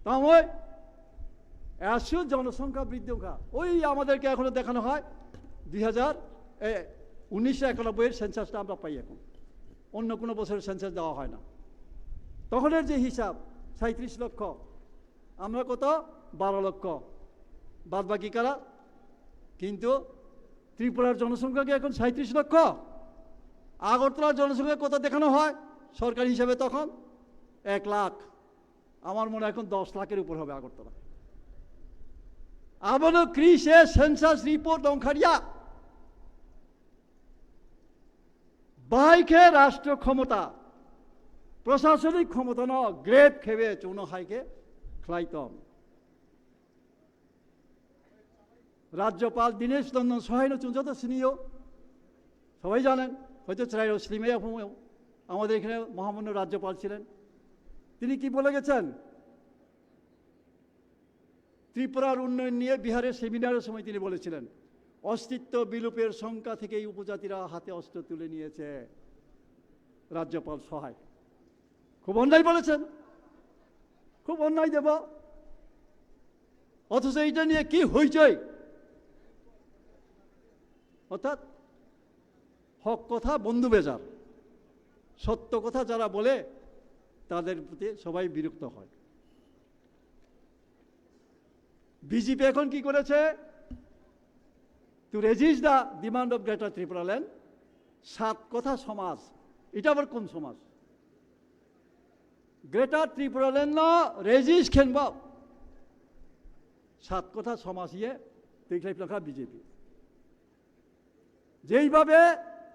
Tamo এসব জনসংখ্যা বৃদ্ধি ongkha. ওই আমাদেরকে এখনো দেখানো হয় দুই হাজার, এ, উনিশশো একানব্বই এর সেন্সাসটা আমরা পাই এখন, অন্য কোনো বছরের সেন্সাস দেওয়া হয় না। তখনের যে হিসাব, সাঁইত্রিশ লক্ষ, আমরা কত? বারো লক্ষ। বাদ বাকি কারা? কিন্তু ত্রিপুরার জনসংখ্যা কি এখন সাঁইত্রিশ লক্ষ? আগরতলার জনসংখ্যা কত দেখানো হয় সরকারি হিসাবে তখন? এক লাখ। আমার মনে হয় এখন দশ লাখের উপর হবে Agartala. Abono krise census report ongkharya. Bahai khe rashtra khomota, prashasonik khomotano grab khebe chwngno hai khe khlai tong. রাজ্যপাল দীনেশ নন্দন সহায়নো chung joto siniyo, সবাই জানেন, হয়তো চেরাইও সিলিমাইয়া ভূমিও আমাদের এখানে মহামান্য রাজ্যপাল ছিলেন। তিনি কি বলে গেছেন? ত্রিপুরার উন্নয়ন নিয়ে বিহারের সেমিনারের সময় তিনি বলেছিলেন, অস্তিত্ব বিলোপের শঙ্কা থেকেই উপজাতিরা হাতে অস্ত্র তুলে নিয়েছে। রাজ্যপাল সহায় খুব অন্যায় বলেছেন, খুব অন্যায় দেব। অথচ এটা নিয়ে কি হইচই? অর্থাৎ হক কথা বন্ধু বেজার, সত্য কথা যারা বলে তাদের প্রতি সবাই বিরক্ত হয়। বিজেপি এখন কি করেছে? To resist the demand of Greater Tripura Land, সাত কথা সমাজ, এটা আবার কোন সমাজ? গ্রেটার ত্রিপুরাল্যান্ড no resist khenba সাত কথা সমাজ ইয়ে, দেখলাই প্লাখা বিজেপি। যেইভাবে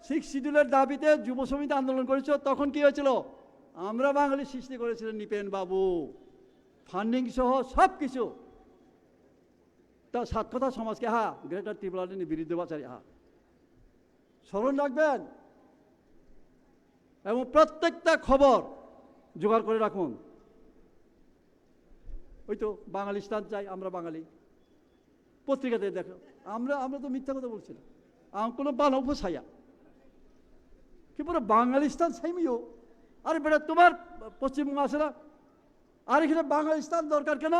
সিক্স শিডিউলের দাবিতে যুব সমিতি আন্দোলন করেছিল, তখন কি হয়েছিল? আমরা বাঙালি সৃষ্টি করেছিলেন নৃপেন বাবু, ফান্ডিং সহ সব কিছু। তা সাত কথা সমাজকে, হ্যাঁ, গ্রেটার ত্রিপুরাল্যান্ডের বিরুদ্ধে বাচারি, হ্যাঁ, স্মরণ রাখবেন এবং প্রত্যেকটা খবর জোগাড় করে রাখুন। ওই তো বাঙালিস্তান চাই, আমরা বাঙালি, পত্রিকাতে দেখো। আমরা, আমরা তো মিথ্যা কথা বলছি না, আমি কোনো বানাও ফসাইয়া কি পুরো বাঙালিস্তান সাইমিও। আরে বেটা, তোমার পশ্চিমবঙ্গ আছে না? আর এখানে বাঙালিস্তান দরকার কেন?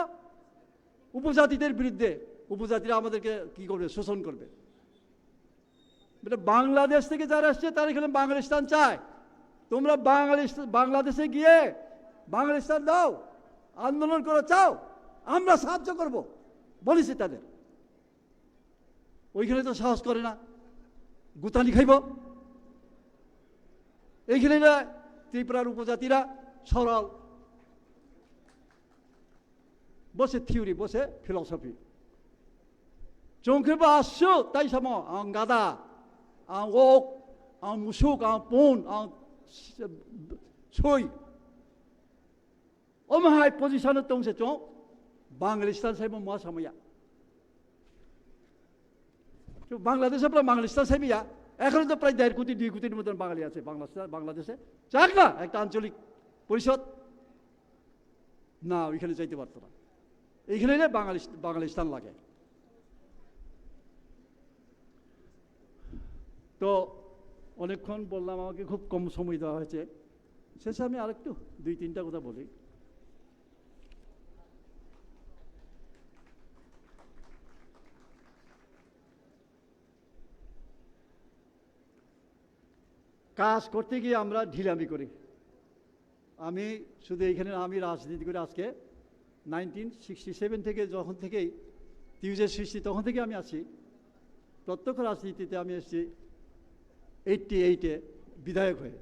উপজাতিদের বিরুদ্ধে, উপজাতিরা আমাদেরকে কি করবে? শোষণ করবে। বেটা, বাংলাদেশ থেকে যারা এসছে, তারা এখানে বাঙালিস্তান চায়। তোমরা বাঙালি, বাংলাদেশে গিয়ে বাঙালিস্তান দাও, আন্দোলন করো, চাও, আমরা সাহায্য করব, বলেছি তাদের। ওইখানে তো সাহস করে না, গুতানি খাইব। Ei kheno Tripura upojatira soral. Bo se theory, bo se philosophy. Chwng khe bo aswk tai samo, ang gada, ang ok, ang musuk, ang pun, ang soi. Omo hai position-o tong se chwng Banglistan saibo ma samaya. Chwng Bangladesh-o pura Banglistan saimaya. Ekhono to prai der koti, dui kotir moton Bangali ache Bangla-, Bangladeshe. Chak na ekta ancholik porishod? না, ওইখানে যাইতে পারতো না। এইখানে এলে বাঙালি-, বাঙালিস্তান লাগে। তো অনেকক্ষণ বললাম, আমাকে খুব কম সময় দেওয়া হয়েছে। শেষে আমি আরেকটু দুই তিনটা কথা বলি। কাজ করতে গিয়ে আমরা ঢিলামি করি। আমি শুধু এইখানে, আমি রাজনীতি করি আজকে নাইনটিন সিক্সটি সেভেন থেকে, যখন থেকেই টিউজে সৃষ্টি, তখন থেকে আমি আছি। প্রত্যক্ষ রাজনীতিতে আমি এসেছি এইটটি এইটে বিধায়ক হয়ে।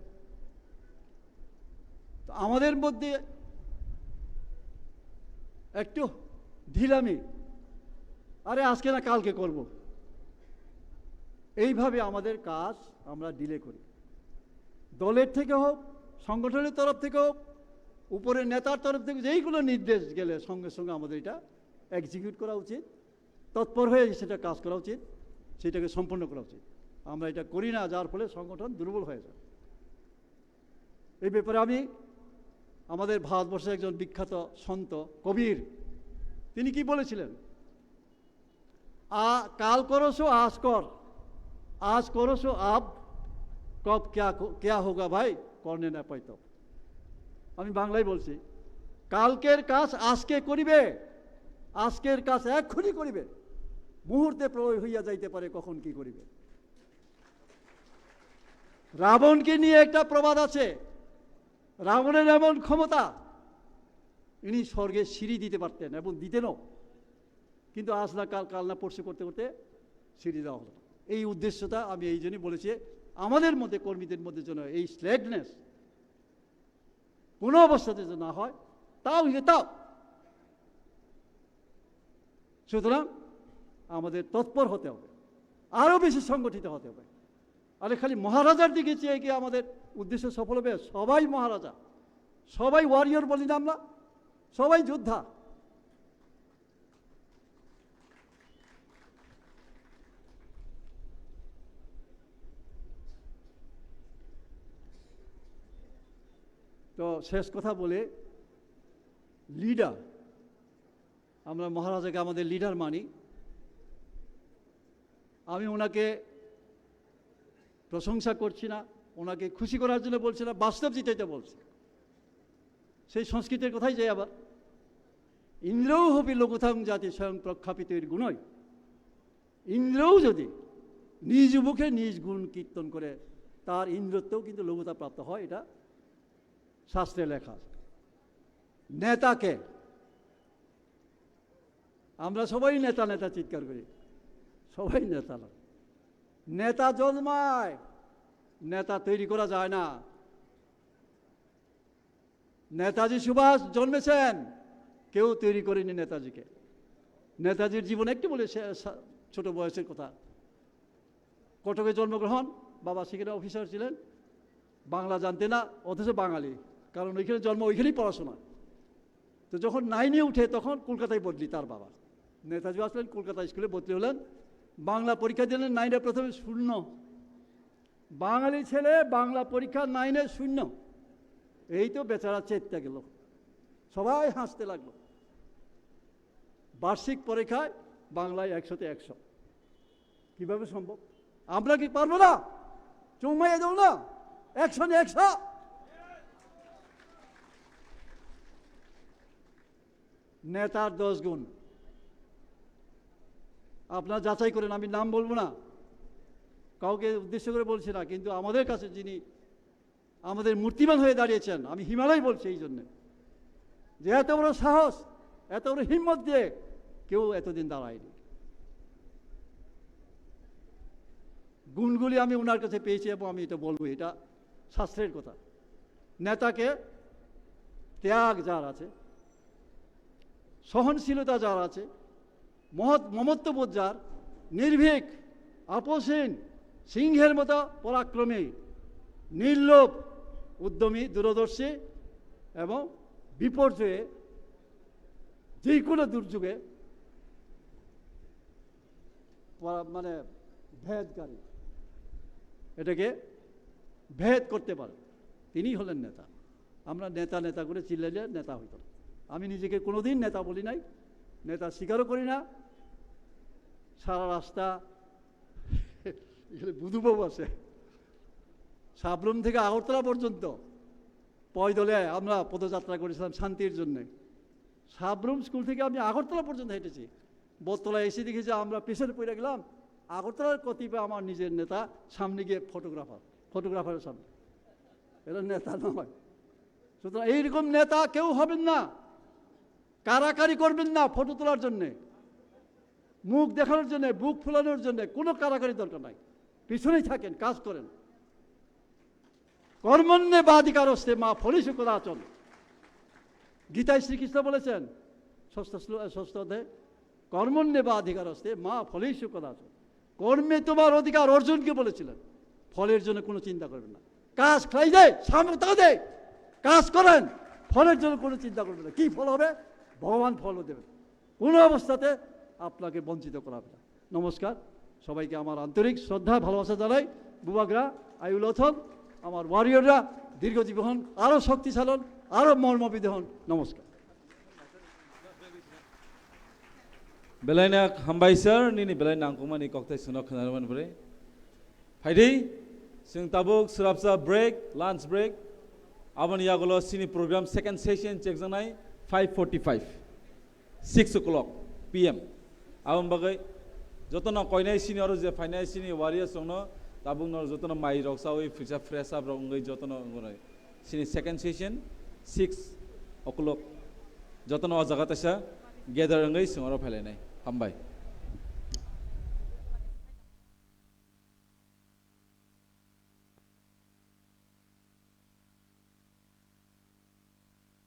তো আমাদের মধ্যে একটু ঢিলামি, আরে আজকে না কালকে করব, এইভাবে আমাদের কাজ আমরা ডিলে করি। দলের থেকে হোক, সংগঠনের তরফ থেকে হোক, উপরের নেতার তরফ থেকে যেইগুলো নির্দেশ গেলে সঙ্গে সঙ্গে আমাদের এটা এক্সিকিউট করা উচিত, তৎপর হয়ে সেটা কাজ করা উচিত, সেটাকে সম্পন্ন করা উচিত। আমরা এটা করি না, যার ফলে সংগঠন দুর্বল হয়ে যায়। এই ব্যাপারে আমি আমাদের ভারতবর্ষের একজন বিখ্যাত সন্ত কবির, তিনি কি বলেছিলেন? आ, काल करो सो आज कर, आज करो सो अब, कब क्या को-, क्या होगा भाई, करने ना पाई तब। আমি বাংলায় বলছি, কালকের কাজ আজকে করিবে, আজকের কাজ এক্ষুনি করিবে, মুহূর্তে প্রলয় হইয়া যাইতে পারে, কখন কি করিবে। রাবণকে নিয়ে একটা প্রবাদ আছে, রাবণের এমন ক্ষমতা, ইনি স্বর্গে সিঁড়ি দিতে পারতেন এবং দিতেনও, কিন্তু আজ না কাল, কাল না পরশু করতে করতে সিঁড়ি দেওয়া হলো। এই উদ্দেশ্যটা আমি এই জন্যই বলেছি, আমাদের মধ্যে, কর্মীদের মধ্যে যেন এই স্ল্যাকনেস কোনো অবস্থাতে যেন না হয়, তাও হইলে তাও। সুতরাং আমাদের তৎপর হতে হবে, আরো বেশি সংগঠিত হতে হবে। আরে খালি মহারাজার দিকে চেয়ে কি আমাদের উদ্দেশ্য সফল হবে? সবাই মহারাজা, সবাই ওয়ারিয়র বলি না আমরা, সবাই যোদ্ধা। তো শেষ কথা বলে, লিডার, আমরা মহারাজাকে আমাদের লিডার মানি। আমি ওনাকে প্রশংসা করছি না, ওনাকে খুশি করার জন্য বলছি না, বাস্তব যেটা, এটা বলছি। সেই সংস্কৃতের কথাই যাই আবার, ইন্দ্রৌ হপি লঘুতাং জাতি স্বয়ং প্রখ্যাপিতৈর গুণৈ। ইন্দ্রও যদি নিজ মুখে নিজ গুণ কীর্তন করে, তার ইন্দ্রত্বও কিন্তু লঘুতা প্রাপ্ত হয়, এটা শাস্ত্রে লেখা আছে। নেতাকে, আমরা সবাই নেতা নেতা চিৎকার করি, সবাই নেতা না। নেতা জন্মায়, নেতা তৈরি করা যায় না। নেতাজি সুভাষ জন্মেছেন, কেউ তৈরি করেনি নেতাজিকে। নেতাজির জীবন একটু বলে সে-, সা-, ছোট বয়সের কথা। কটকে জন্মগ্রহণ, বাবা সেখানে অফিসার ছিলেন, বাংলা জানতে না, অথচ বাঙালি, কারণ ওইখানে জন্ম, ওইখানেই পড়াশোনা। তো যখন নাইনে উঠে তখন কলকাতায় বদলি তার বাবা। নেতাজি আসলেন, কলকাতা স্কুলে ভর্তি হলেন, বাংলা পরীক্ষা দিলেন, নাইনে প্রথমে শূন্য। বাঙালি ছেলে বাংলা পরীক্ষা নাইনে শূন্য। এই তো বেচারা চেততে গেল, সবাই হাসতে লাগলো। বার্ষিক পরীক্ষায় বাংলায় একশোতে একশো। কিভাবে সম্ভব? আমরা কি পারবো না? চুম্মাই দেবো না? একশো নে একশো। নেতার দশ গুণ। আপনারা যাচাই করেন, আমি নাম বলবো না, কাউকে উদ্দেশ্য করে বলছি না, কিন্তু আমাদের কাছে যিনি আমাদের মূর্তিমান হয়ে দাঁড়িয়েছেন, আমি হিমালয় বলছি এই জন্যে, যে এত বড় সাহস, এত বড় হিম্মত দিয়ে কেউ এতদিন দাঁড়ায়নি। গুণগুলি আমি ওনার কাছে পেয়েছি এবং আমি এটা বলবো, এটা শাস্ত্রের কথা। নেতাকে ত্যাগ যার আছে, সহনশীলতা যার আছে, মহৎ মমত্ববোধ যার, নির্ভীক, আপোষহীন, সিংহের মতো পরাক্রমী, নির্লোভ, উদ্যমী, দূরদর্শী এবং বিপর্যয়ে, যে কোনো দুর্যোগে পরা-, মানে ভেদকারী, এটাকে ভেদ করতে পারে, তিনিই হলেন নেতা। আমরা নেতা নেতা করে চিল্লাইলে নেতা হইতো না। আমি নিজেকে কোনোদিন নেতা বলি নাই, নেতা স্বীকারও করি না। সারা রাস্তা এখানে বুধুবাবু আছে, সাবরুম থেকে আগরতলা পর্যন্ত পয়দলে আমরা পদযাত্রা করেছিলাম শান্তির জন্যে। সাবরুম স্কুল থেকে আমি আগরতলা পর্যন্ত হেঁটেছি। বটতলায় এসে দেখি যে আমরা পিছনে পড়ে গেলাম। আগরতলার কতিপয় আমার নিজের নেতা সামনে গিয়ে ফটোগ্রাফার, ফটোগ্রাফারের সামনে। এরা নেতা নয়। সুতরাং এইরকম নেতা কেউ হবেন না, কারাকারি করবেন না ফটো তোলার জন্যে, মুখ দেখানোর জন্যে, বুক ফুলানোর জন্যে কোনো কারাকারি দরকার নাই। পিছনেই থাকেন, কাজ করেন। কর্মণ্যেবাধিকারস্তে মা ফলেষু কদাচন। গীতায় শ্রীকৃষ্ণ বলেছেন, ষষ্ঠ শ্লো-, ষষ্ঠ অধ্যায়ে, "কর্মণ্যেবাধিকারস্তে মা ফলেষু কদাচন।" কর্মে তোমার অধিকার অর্জুনকে বলেছিলেন, ফলের জন্য কোনো চিন্তা করবেন না। কাজ খাই দে, সামনে তাকে দে, কাজ করেন, ফলের জন্য কোনো চিন্তা করবেন না। কি ফল হবে? ভগবান ফলও দেবেন। কোনো অবস্থাতে আপনাকে বঞ্চিত করা হবে না। নমস্কার, সবাইকে আমার আন্তরিক শ্রদ্ধা, ভালোবাসা জানাই। বুবাগ্রা, আইউলথন, আমার ওয়ারিয়ররা দীর্ঘজীবী হন, আরও শক্তিশালী হন, আরও মর্মবিধ হন। নমস্কার। Belai no hambai sir, nini belai nangkukmani kokthai chwngno khwnarwmani bagwi. Phaidi, chwng tabuk swrapsa break, lunch break. Aboni yagulo chini program second session chekjaknai five forty-five, six o'clock P M. Aboni bagwi jotono koinai chini oro je phainai chini warriors rokno tabukno jotono mai rok chawi phirsa fresh up rok wngwi jotono wngwi chini second session six o'clock. Jotono o jaga taisa gather wngwi chwng oro phailainai. Hambai.